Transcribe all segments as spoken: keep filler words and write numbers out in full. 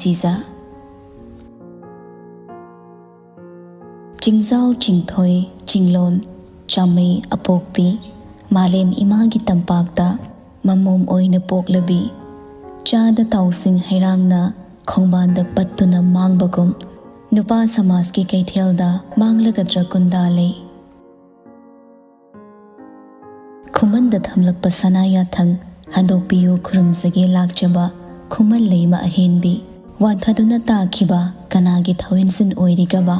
ꯁꯤꯖ꯫ ꯆꯤꯡꯖꯥꯎ ꯆꯤꯡꯊꯣꯏ ꯆꯤꯡꯂꯣꯟ ꯆꯥꯃꯩ ꯑꯄꯣꯛꯄꯤ ꯃꯥꯂꯦꯝ ꯏꯃꯥꯒꯤ ꯇꯝꯄꯥꯛꯇ ꯃꯃꯣꯝ ꯑꯣꯏꯅ ꯄꯣꯛꯂꯕꯤ꯫ ꯆꯥꯗ ꯇꯥꯎꯁꯤꯡ ꯍꯩꯔꯥꯡꯅ ꯈꯣꯡꯕꯥꯟꯗ ꯄꯠꯇꯨꯅ ꯃꯥꯡꯕꯒꯨꯝ ꯅꯨꯄꯥ ꯁꯃꯥꯖꯀꯤ ꯀꯩꯊꯦꯜꯗ ꯃꯥꯡꯂꯒꯗ꯭ꯔ ꯀꯨꯟꯗꯥ ꯂꯩ꯫ ꯈꯨꯃꯟꯗ ꯊꯝꯂꯛꯄ ꯁꯅꯥ ꯌꯥꯊꯪ ꯍꯟꯗꯣꯛꯄꯤꯌꯨ ꯈꯨꯔꯨꯝꯖꯒꯦ ꯂꯥꯛꯆꯕ ꯈꯨꯃꯟ ꯂꯩꯃ ꯑꯍꯦꯟꯕꯤ꯫ ꯋꯥꯟꯊꯗꯨꯅ ꯇꯥꯈꯤꯕ ꯀꯅꯥꯒꯤ ꯊꯧꯏꯟꯁꯤꯟ ꯑꯣꯏꯔꯤꯒꯕ?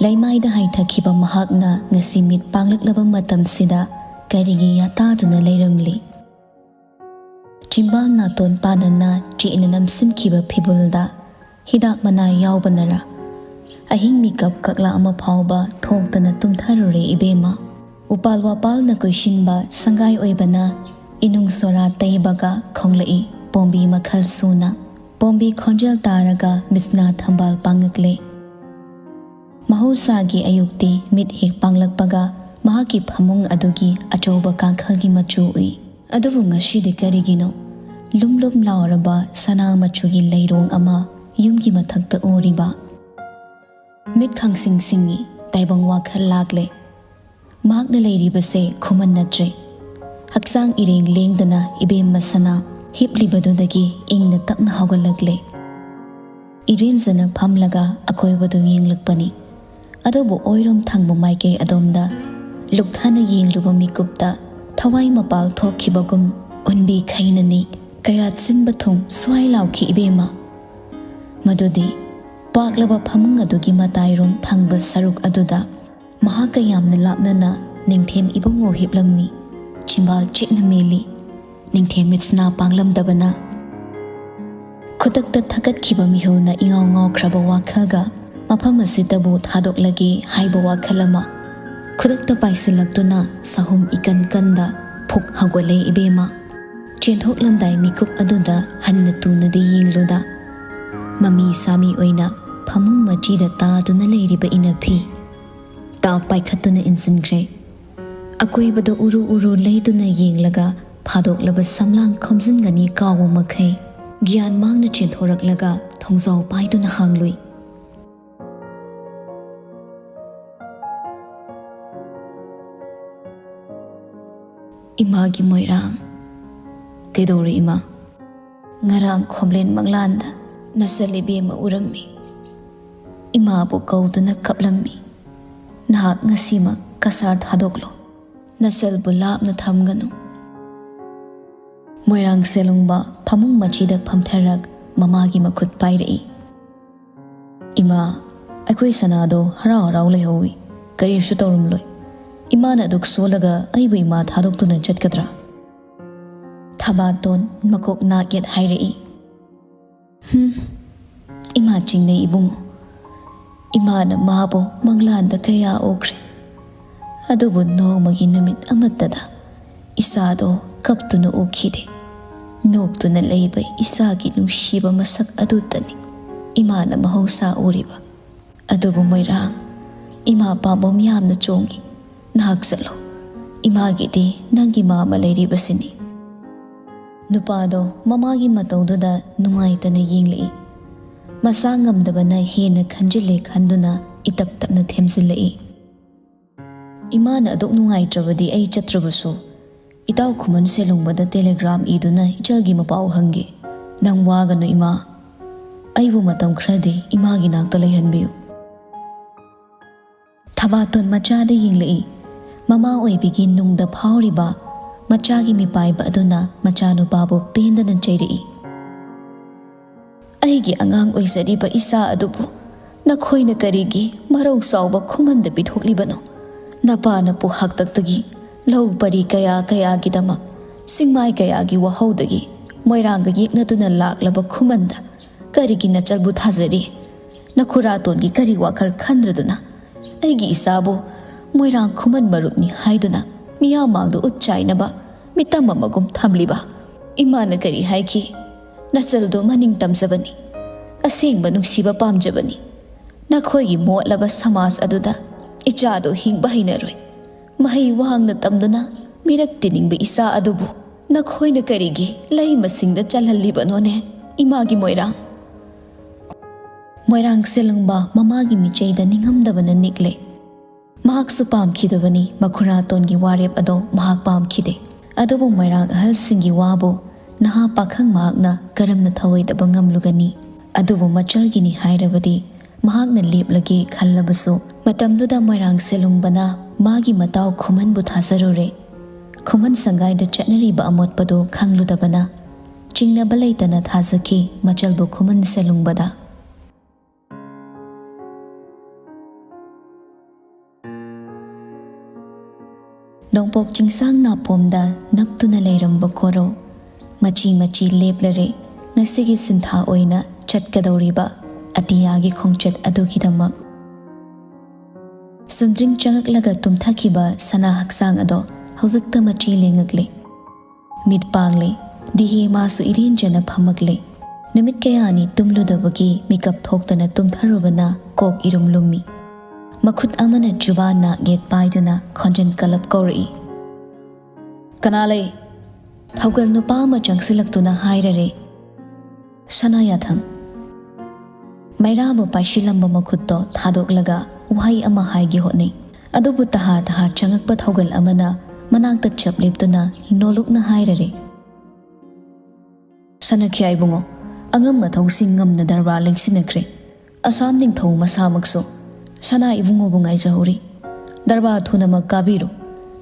ꯂꯩꯃꯥꯏꯗ ꯍꯥꯏꯊꯈꯤꯕ ꯃꯍꯥꯛꯅ ꯉꯁꯤ ꯃꯤꯠ ꯄꯥꯡꯂꯛꯂꯕ ꯃꯇꯝꯁꯤꯗ ꯀꯔꯤꯒꯤ ꯌꯥꯇꯥꯗꯨꯅ ꯂꯩꯔꯝꯂꯤ? ꯆꯤꯝꯕꯥꯜ ꯅꯥꯇꯣꯟ ꯄꯥꯗꯅ ꯆꯦꯠꯅ ꯅꯝꯁꯤꯟꯈꯤꯕ ꯐꯤꯕꯨꯜꯗ ꯍꯤꯗꯥꯛ ꯃꯅꯥ ꯌꯥꯎꯕꯅꯔ ꯑꯍꯤꯡ ꯃꯤꯀꯞ ꯀꯛꯂꯥ ꯑꯃ ꯐꯥꯎꯕ ꯊꯣꯛꯇꯅ ꯇꯨꯝꯊꯔꯨꯔꯦ ꯏꯕꯦꯝꯃ꯫ ꯎꯄꯥꯜ ꯋꯥꯄꯥꯜꯅ ꯀꯣꯏꯁꯤꯟꯕ ꯁꯪꯒꯥꯏ ꯑꯣꯏꯕꯅ ꯏꯅꯨꯡ ꯁꯣꯔꯥ ꯇꯩꯕꯒ ꯈꯣꯡꯂꯛꯏ ꯄꯣꯝꯕꯤ ꯃꯈꯜ ꯁꯨꯅ꯫ ꯄꯣꯝꯕꯤ ꯈꯣꯟꯖꯦꯜ ꯇꯥꯔꯒ ꯃꯤꯠꯁꯅꯥ ꯊꯝꯕꯥꯜ ꯄꯥꯡꯉꯛꯂꯦ꯫ ꯃꯍꯧꯁꯥꯒꯤ ꯑꯌꯨꯛꯇꯤ ꯃꯤꯠ ꯍꯦꯛ ꯄꯥꯡꯂꯛꯄꯒ ꯃꯍꯥꯛꯀꯤ ꯐꯃꯨꯡ ꯑꯗꯨꯒꯤ ꯑꯆꯧꯕ ꯀꯥꯡꯈꯜꯒꯤ ꯃꯆꯨ ꯎꯏ꯫ ꯑꯗꯨꯕꯨ ꯉꯁꯤꯗꯤ ꯀꯔꯤꯒꯤꯅꯣ ꯂꯨꯝ ꯂꯨꯝ ꯂꯥꯎꯔꯕ ꯁꯅꯥ ꯃꯆꯨꯒꯤ ꯂꯩꯔꯣꯡ ꯑꯃ ꯌꯨꯝꯒꯤ ꯃꯊꯛꯇ ꯎꯔꯤꯕ? ꯃꯤꯠ ꯈꯪꯁꯤꯡ ꯁꯤꯡꯉꯤ꯫ ꯇꯥꯏꯕꯪ ꯋꯥꯈꯜ ꯂꯥꯛꯂꯦ꯫ ꯃꯍꯥꯛꯅ ꯂꯩꯔꯤꯕꯁꯦ ꯈꯨꯃꯟ ꯅꯠꯇ꯭ꯔꯦ꯫ ꯍꯛꯆꯥꯡ ꯏꯔꯦꯡ ꯂꯦꯡꯗꯅ ꯏꯕꯦꯝꯃ ꯁꯅꯥ ꯍꯤꯞꯂꯤꯕꯗꯨꯗꯒꯤ ꯏꯪꯅ ꯇꯞꯅ ꯍꯧꯒꯠꯂꯛꯂꯦ꯫ ꯏꯔꯦꯟꯖꯅ ꯐꯝꯂꯒ ꯑꯀꯣꯏꯕꯗꯨ ꯌꯦꯡꯂꯛꯄꯅꯤ꯫ ꯑꯗꯨꯕꯨ ꯑꯣꯏꯔꯣꯝ ꯊꯪꯕ ꯃꯥꯏꯀꯩ ꯑꯗꯣꯝꯗ ꯂꯨꯞꯊꯅ ꯌꯦꯡꯂꯨꯕ ꯃꯤꯀꯨꯞꯇ ꯊꯋꯥꯏ ꯃꯄꯥꯜ ꯊꯣꯛꯈꯤꯕꯒꯨꯝ ꯎꯟꯕꯤ ꯈꯩꯅꯅꯤ ꯀꯌꯥꯠ ꯁꯤꯟꯕ ꯊꯨꯡ ꯁ꯭ꯋꯥꯏ ꯂꯥꯎꯈꯤ ꯏꯕꯦꯝꯃ꯫ ꯃꯗꯨꯗꯤ ꯄꯥꯛꯂꯕ ꯐꯃꯨꯡ ꯑꯗꯨꯒꯤ ꯃꯇꯥꯏꯔꯣꯝ ꯊꯪꯕ ꯁꯔꯨꯛ ꯑꯗꯨꯗ ꯃꯍꯥꯛꯀ ꯌꯥꯝꯅ ꯂꯥꯞꯅꯅ ꯅꯤꯡꯊꯦꯝ ꯏꯕꯨꯡꯉꯣ ꯍꯤꯞꯂꯝꯃꯤ꯫ ꯆꯤꯝꯕꯥꯜ ꯆꯦꯠꯅ ꯃꯦꯜꯂꯤ꯫ ꯅꯤꯡꯊꯦꯝ ꯃꯤꯠꯁꯅꯥ ꯄꯥꯡꯂꯝꯗꯕꯅ ꯈꯨꯗꯛꯇ ꯊꯛꯀꯠꯈꯤꯕ ꯃꯤꯍꯨꯜꯅ ꯏꯉꯥꯎ ꯉꯥꯎꯈ꯭ꯔꯕ ꯋꯥꯈꯜꯒ ꯃꯐꯝ ꯑꯁꯤꯗꯕꯨ ꯊꯥꯗꯣꯛꯂꯒꯦ ꯍꯥꯏꯕ ꯋꯥꯈꯜ ꯑꯃ ꯈꯨꯗꯛꯇ ꯄꯥꯏꯁꯤꯜꯂꯛꯇꯨꯅ ꯁꯥꯍꯨꯝ ꯏꯀꯟ ꯀꯟꯗ ꯐꯨꯛ ꯍꯧꯒꯠꯂꯦ ꯏꯕꯦꯝꯃ꯫ ꯆꯦꯟꯊꯣꯛꯂꯝꯗꯥꯏ ꯃꯤꯀꯨꯞ ꯑꯗꯨꯗ ꯍꯟꯅ ꯇꯨꯅꯗꯤ ꯌꯦꯡꯂꯨꯗ꯫ ꯃꯃꯤ ꯁꯥꯃꯤ ꯑꯣꯏꯅ ꯐꯃꯨꯡ ꯃꯆꯤꯗ ꯇꯥꯗꯨꯅ ꯂꯩꯔꯤꯕ ꯏꯅꯐꯤ꯫ ꯇꯥꯞ ꯄꯥꯏꯈꯠꯇꯨꯅ ꯏꯟꯁꯤꯟꯈ꯭ꯔꯦ꯫ ꯑꯀꯣꯏꯕꯗ ꯎꯔꯨ ꯎꯔꯨ ꯂꯩꯗꯨꯅ ꯌꯦꯡꯂꯒ ꯐꯥꯗꯣꯛꯂꯕ ꯁꯝꯂꯥꯡ ꯈꯣꯝꯖꯤꯟꯒꯅꯤ ꯀꯥꯎꯕ ꯃꯈꯩ꯫ ꯒ꯭ꯌꯥꯟ ꯃꯥꯡꯅ ꯆꯦꯟꯊꯣꯔꯛꯂꯒ ꯊꯣꯡꯖꯥꯎ ꯄꯥꯏꯗꯨꯅ ꯍꯥꯡꯂꯨꯏ꯫ "ꯏꯃꯥꯒꯤ ꯃꯣꯏꯔꯥꯡ꯫ ꯀꯩꯗꯧꯔꯦ ꯏꯃꯥ?" "ꯉꯔꯥꯡ ꯈꯣꯝꯂꯦꯟ ꯃꯪꯂꯥꯟꯗ ꯅꯆꯜ ꯏꯕꯦꯝꯃ ꯎꯔꯝꯃꯤ꯫ ꯏꯃꯥꯕꯨ ꯀꯧꯗꯨꯅ ꯀꯞꯂꯝꯃꯤ꯫ ꯅꯍꯥꯛ ꯉꯁꯤꯃꯛ ꯀꯁꯥꯔ ꯊꯥꯗꯣꯛꯂꯣ꯫ ꯅꯆꯜꯕꯨ ꯂꯥꯞꯅ ꯊꯝꯒꯅꯨ꯫" ꯃꯣꯏꯔꯥꯡ ꯁꯦꯂꯨꯡꯕ ꯐꯃꯨꯡ ꯃꯆꯤꯗ ꯐꯝꯊꯔꯛ ꯃꯃꯥꯒꯤ ꯃꯈꯨꯠ ꯄꯥꯏꯔꯛꯏ꯫ "ꯏꯃꯥ, ꯑꯩꯈꯣꯏ ꯁꯅꯥꯗꯣ ꯍꯔꯥꯎ ꯍꯔꯥꯎ ꯂꯩꯍꯧꯏ꯫ ꯀꯔꯤꯁꯨ ꯇꯧꯔꯝꯂꯣꯏ꯫ ꯏꯃꯥꯅ ꯑꯗꯨꯛ ꯁꯣꯜꯂꯒ ꯑꯩꯕꯨ ꯏꯃꯥ ꯊꯥꯗꯣꯛꯇꯨꯅ ꯆꯠꯀꯗ꯭ꯔꯥ?" ꯊꯕꯥꯇꯣꯟ ꯃꯀꯣꯛ ꯅꯥꯛ ꯌꯦꯠ ꯍꯥꯏꯔꯛꯏ꯫ "ꯍꯨꯝ, ꯏꯃꯥ ꯆꯤꯡꯅꯩ ꯏꯕꯨꯡꯉꯣ꯫ ꯏꯃꯥꯅ ꯃꯥꯕꯨ ꯃꯪꯂꯥꯟꯗ ꯀꯌꯥ ꯎꯈ꯭ꯔꯦ꯫ ꯑꯗꯨꯕꯨ ꯅꯣꯡꯃꯒꯤ ꯅꯨꯃꯤꯠ ꯑꯃꯠꯇꯗ ꯏꯆꯥꯗꯣ ꯀꯞꯇꯨꯅ ꯎꯈꯤꯗꯦ꯫ ꯅꯣꯛꯇꯨꯅ ꯂꯩꯕ ꯏꯆꯥꯒꯤ ꯅꯨꯡꯁꯤꯕ ꯃꯁꯛ ꯑꯗꯨꯇꯅꯤ ꯏꯃꯥꯅ ꯃꯍꯧꯁꯥ ꯎꯔꯤꯕ꯫ ꯑꯗꯨꯕꯨ ꯃꯣꯏꯔꯥꯡ, ꯏꯃꯥ ꯄꯥꯝꯕꯣꯝ ꯌꯥꯝꯅ ꯆꯣꯡꯏ꯫ ꯅꯍꯥꯛ ꯆꯠꯂꯣ꯫ ꯏꯃꯥꯒꯤꯗꯤ ꯅꯪꯒꯤ ꯃꯥ ꯑꯃ ꯂꯩꯔꯤꯕꯁꯤꯅꯤ꯫" ꯅꯨꯄꯥꯗꯣ ꯃꯃꯥꯒꯤ ꯃꯇꯧꯗꯨꯗ ꯅꯨꯡꯉꯥꯏꯇꯅ ꯌꯦꯡꯂꯛꯏ꯫ ꯃꯁꯥ ꯉꯝꯗꯕꯅ ꯍꯦꯟꯅ ꯈꯟꯖꯤꯜꯂꯦ ꯈꯟꯗꯨꯅ ꯏꯇꯞ ꯇꯞꯅ ꯊꯦꯝꯖꯤꯜꯂꯛꯏ꯫ "ꯏꯃꯥꯅ ꯑꯗꯨꯛ ꯅꯨꯡꯉꯥꯏꯇ꯭ꯔꯕꯗꯤ ꯑꯩ ꯆꯠꯇ꯭ꯔꯕꯁꯨ, ꯏꯇꯥꯎ ꯈꯨꯃꯟ ꯁꯦꯂꯨꯡꯕꯗ ꯇꯦꯂꯦꯒ꯭ꯔꯥꯝ ꯏꯗꯨꯅ ꯏꯆꯜꯒꯤ ꯃꯄꯥꯎ ꯍꯪꯒꯦ꯫ ꯅꯪ ꯋꯥꯒꯅꯨ ꯏꯃꯥ꯫ ꯑꯩꯕꯨ ꯃꯇꯝ ꯈꯔꯗꯤ ꯏꯃꯥꯒꯤ ꯅꯥꯛꯇ ꯂꯩꯍꯟꯕꯤꯌꯨ꯫" ꯊꯕꯥꯇꯣꯟ ꯃꯆꯥꯗ ꯌꯦꯡꯂꯛꯏ꯫ ꯃꯃꯥ ꯑꯣꯏꯕꯤꯒꯤ ꯅꯨꯡꯗ ꯐꯥꯎꯔꯤꯕ ꯃꯆꯥꯒꯤ ꯃꯤꯄꯥꯏꯕ ꯑꯗꯨꯅ ꯃꯆꯥꯅꯨꯄꯥꯕꯨ ꯄꯦꯟꯗꯅ ꯆꯩꯔꯛꯏ꯫ "ꯑꯩꯒꯤ ꯑꯉꯥꯡ ꯑꯣꯏꯖꯔꯤꯕ ꯏꯆꯥ ꯑꯗꯨꯕꯨ ꯅꯈꯣꯏꯅ ꯀꯔꯤꯒꯤ ꯃꯔꯧ ꯆꯥꯎꯕ ꯈꯨꯃꯟꯗ ꯄꯤꯊꯣꯛꯂꯤꯕꯅꯣ? ꯅꯄꯥꯅ ꯄꯨ ꯍꯥꯛꯇꯛꯇꯒꯤ ꯂꯧ ꯄꯔꯤ ꯀꯌꯥ ꯀꯌꯥꯒꯤꯗꯃꯛ ꯆꯤꯡꯃꯥꯏ ꯀꯌꯥꯒꯤ ꯋꯥꯍꯧꯗꯒꯤ ꯃꯣꯏꯔꯥꯡꯒ ꯌꯦꯛꯅꯗꯨꯅ ꯂꯥꯛꯂꯕ ꯈꯨꯃꯟꯗ ꯀꯔꯤꯒꯤ ꯅꯆꯜꯕꯨ ꯊꯥꯖꯔꯤ? ꯅꯈꯨꯔꯥꯇꯣꯟꯒꯤ ꯀꯔꯤ ꯋꯥꯈꯜ ꯈꯟꯗ꯭ꯔꯗꯨꯅ ꯑꯩꯒꯤ ꯏꯆꯥꯕꯨ ꯃꯣꯏꯔꯥꯡ ꯈꯨꯃꯟ ꯃꯔꯨꯞꯅꯤ ꯍꯥꯏꯗꯨꯅ ꯃꯤꯌꯥꯝ ꯃꯥꯡꯗ ꯎꯠ ꯆꯥꯏꯅꯕ ꯃꯤꯇꯝ ꯑꯃꯒꯨꯝ ꯊꯝꯂꯤꯕ? ꯏꯃꯥꯅ ꯀꯔꯤ ꯍꯥꯏꯈꯤ? ꯅꯆꯜꯗꯨ ꯃꯅꯤꯡ ꯇꯝꯖꯕꯅꯤ, ꯑꯁꯦꯡꯕ ꯅꯨꯡꯁꯤꯕ ꯄꯥꯝꯖꯕꯅꯤ꯫ ꯅꯈꯣꯏꯒꯤ ꯃꯣꯠꯂꯕ ꯁꯃꯥꯖ ꯑꯗꯨꯗ ꯏꯆꯥꯗꯨ ꯍꯤꯡꯕ ꯍꯩꯅꯔꯣꯏ꯫ ꯃꯍꯩ ꯋꯥꯡꯅ ꯇꯝꯗꯨꯅ ꯃꯤꯔꯛ ꯇꯤꯟꯅꯤꯡꯕ ꯏꯆꯥ ꯑꯗꯨꯕꯨ ꯅꯈꯣꯏꯅ ꯀꯔꯤꯒꯤ ꯂꯩꯃꯁꯤꯡꯗ ꯆꯜꯍꯜꯂꯤꯕꯅꯣꯅꯦ? ꯏꯃꯥꯒꯤ ꯃꯣꯏꯔꯥꯡ꯫ ꯃꯣꯏꯔꯥꯡ ꯁꯦꯂꯨꯡꯕ ꯃꯃꯥꯒꯤ ꯃꯤꯆꯩꯗ ꯅꯤꯡꯉꯝꯗꯕꯅ ꯅꯤꯛꯂꯦ꯫ ꯃꯍꯥꯛꯁꯨ ꯄꯥꯝꯈꯤꯗꯕꯅꯤ ꯃꯈꯨꯔꯥꯇꯣꯟꯒꯤ ꯋꯥꯔꯦꯞ ꯑꯗꯣ ꯃꯍꯥꯛ ꯄꯥꯝꯈꯤꯗꯦ꯫ ꯑꯗꯨꯕꯨ ꯃꯣꯏꯔꯥꯡ ꯑꯍꯜꯁꯤꯡꯒꯤ ꯋꯥꯕꯨ ꯅꯍꯥ ꯄꯥꯈꯪ ꯃꯍꯥꯛꯅ ꯀꯔꯝꯅ ꯊꯧꯑꯣꯏꯗꯕ ꯉꯝꯂꯨꯒꯅꯤ? ꯑꯗꯨꯕꯨ ꯃꯆꯜꯒꯤꯅꯤ ꯍꯥꯏꯔꯕꯗꯤ ꯃꯍꯥꯛꯅ ꯂꯦꯞꯂꯒꯦ ꯈꯜꯂꯕꯁꯨ, ꯃꯇꯝꯗꯨꯗ ꯃꯣꯏꯔꯥꯡ ꯁꯦꯂꯨꯡꯕꯅ ꯃꯥꯒꯤ ꯃꯇꯥꯎ ꯈꯨꯃꯟꯕꯨ ꯊꯥꯖꯔꯨꯔꯦ꯫ ꯈꯨꯃꯟ ꯁꯪꯒꯥꯏꯗ ꯆꯠꯅꯔꯤꯕ ꯑꯃꯣꯠꯄꯗꯨ ꯈꯪꯂꯨꯗꯕꯅ ꯆꯤꯡꯅꯕ ꯂꯩꯇꯅ ꯊꯥꯖꯈꯤ ꯃꯆꯜꯕꯨ ꯈꯨꯃꯟ ꯁꯦꯂꯨꯡꯕꯗ꯫ ꯅꯣꯡꯄꯣꯛ ꯆꯤꯡꯁꯥꯡ ꯅꯥꯄꯣꯝꯗ ꯅꯞꯇꯨꯅ ꯂꯩꯔꯝꯕ ꯀꯣꯔꯧ ꯃꯆꯤ ꯃꯆꯤ ꯂꯦꯞꯂꯔꯦ ꯉꯁꯤꯒꯤ ꯁꯤꯟꯊꯥ ꯑꯣꯏꯅ ꯆꯠꯀꯗꯧꯔꯤꯕ ꯑꯇꯤꯌꯥꯒꯤ ꯈꯣꯡꯆꯠ ꯑꯗꯨꯒꯤꯗꯃꯛ꯫ ꯁꯨꯝꯗ꯭ꯔꯤꯡ ꯆꯪꯉꯛꯂꯒ ꯇꯨꯝꯊꯈꯤꯕ ꯁꯅꯥ ꯍꯛꯆꯥꯡ ꯑꯗꯣ ꯍꯧꯖꯤꯛꯇ ꯃꯆꯤ ꯂꯦꯡꯉꯛꯂꯦ꯫ ꯃꯤꯠ ꯄꯥꯡꯂꯦ꯫ ꯗꯤꯍꯦ ꯃꯥꯁꯨ ꯏꯔꯦꯟꯖꯅ ꯐꯝꯃꯛꯂꯦ꯫ ꯅꯨꯃꯤꯠ ꯀꯌꯥꯅꯤ ꯇꯨꯝꯂꯨꯗꯕꯒꯤ ꯃꯤꯀꯞ ꯊꯣꯛꯇꯅ ꯇꯨꯝꯊꯔꯨꯕꯅ ꯀꯣꯛ ꯏꯔꯨꯝ ꯂꯨꯝꯃꯤ꯫ ꯃꯈꯨꯠ ꯑꯃꯅ ꯖꯨꯕꯥꯟ ꯅꯥꯛ ꯌꯦꯠ ꯄꯥꯏꯗꯨꯅ ꯈꯣꯟꯖꯦꯜ ꯀꯜꯂꯞ ꯀꯧꯔꯛꯏ, "ꯀꯅꯥ ꯂꯩ?" ꯊꯧꯒꯜ ꯅꯨꯄꯥ ꯑꯃ ꯆꯪꯁꯤꯜꯂꯛꯇꯨꯅ ꯍꯥꯏꯔꯔꯦ, "ꯁꯅꯥ ꯌꯥꯊꯪ꯫" ꯃꯩꯔꯥꯕꯨ ꯄꯥꯏꯁꯤꯜꯂꯝꯕ ꯃꯈꯨꯠꯇꯣ ꯊꯥꯗꯣꯛꯂꯒ ꯋꯥꯍꯩ ꯑꯃ ꯍꯥꯏꯒꯦ ꯍꯣꯠꯅꯩ꯫ ꯑꯗꯨꯕꯨ ꯇꯍꯥ ꯇꯍꯥ ꯆꯪꯉꯛꯄ ꯊꯧꯒꯜ ꯑꯃꯅ ꯃꯅꯥꯛꯇ ꯆꯞ ꯂꯦꯞꯇꯨꯅ ꯅꯣꯂꯨꯛꯅ ꯍꯥꯏꯔꯔꯦ, "ꯁꯅꯥꯈ꯭ꯌꯥ ꯏꯕꯨꯡꯉꯣ, ꯑꯉꯝ ꯑꯊꯧꯁꯤꯡ ꯉꯝꯅ ꯗꯔꯕꯥꯔ ꯂꯦꯡꯁꯤꯟꯅꯈ꯭ꯔꯦ꯫ ꯑꯁꯥꯝ ꯅꯤꯡꯊꯧ ꯃꯁꯥꯃꯛꯁꯨ ꯁꯅꯥ ꯏꯕꯨꯡꯉꯣꯕꯨ ꯉꯥꯏꯖꯍꯧꯔꯤ꯫ ꯗꯔꯕꯥꯔ ꯊꯨꯅꯃꯛ ꯀꯥꯕꯤꯔꯨ꯫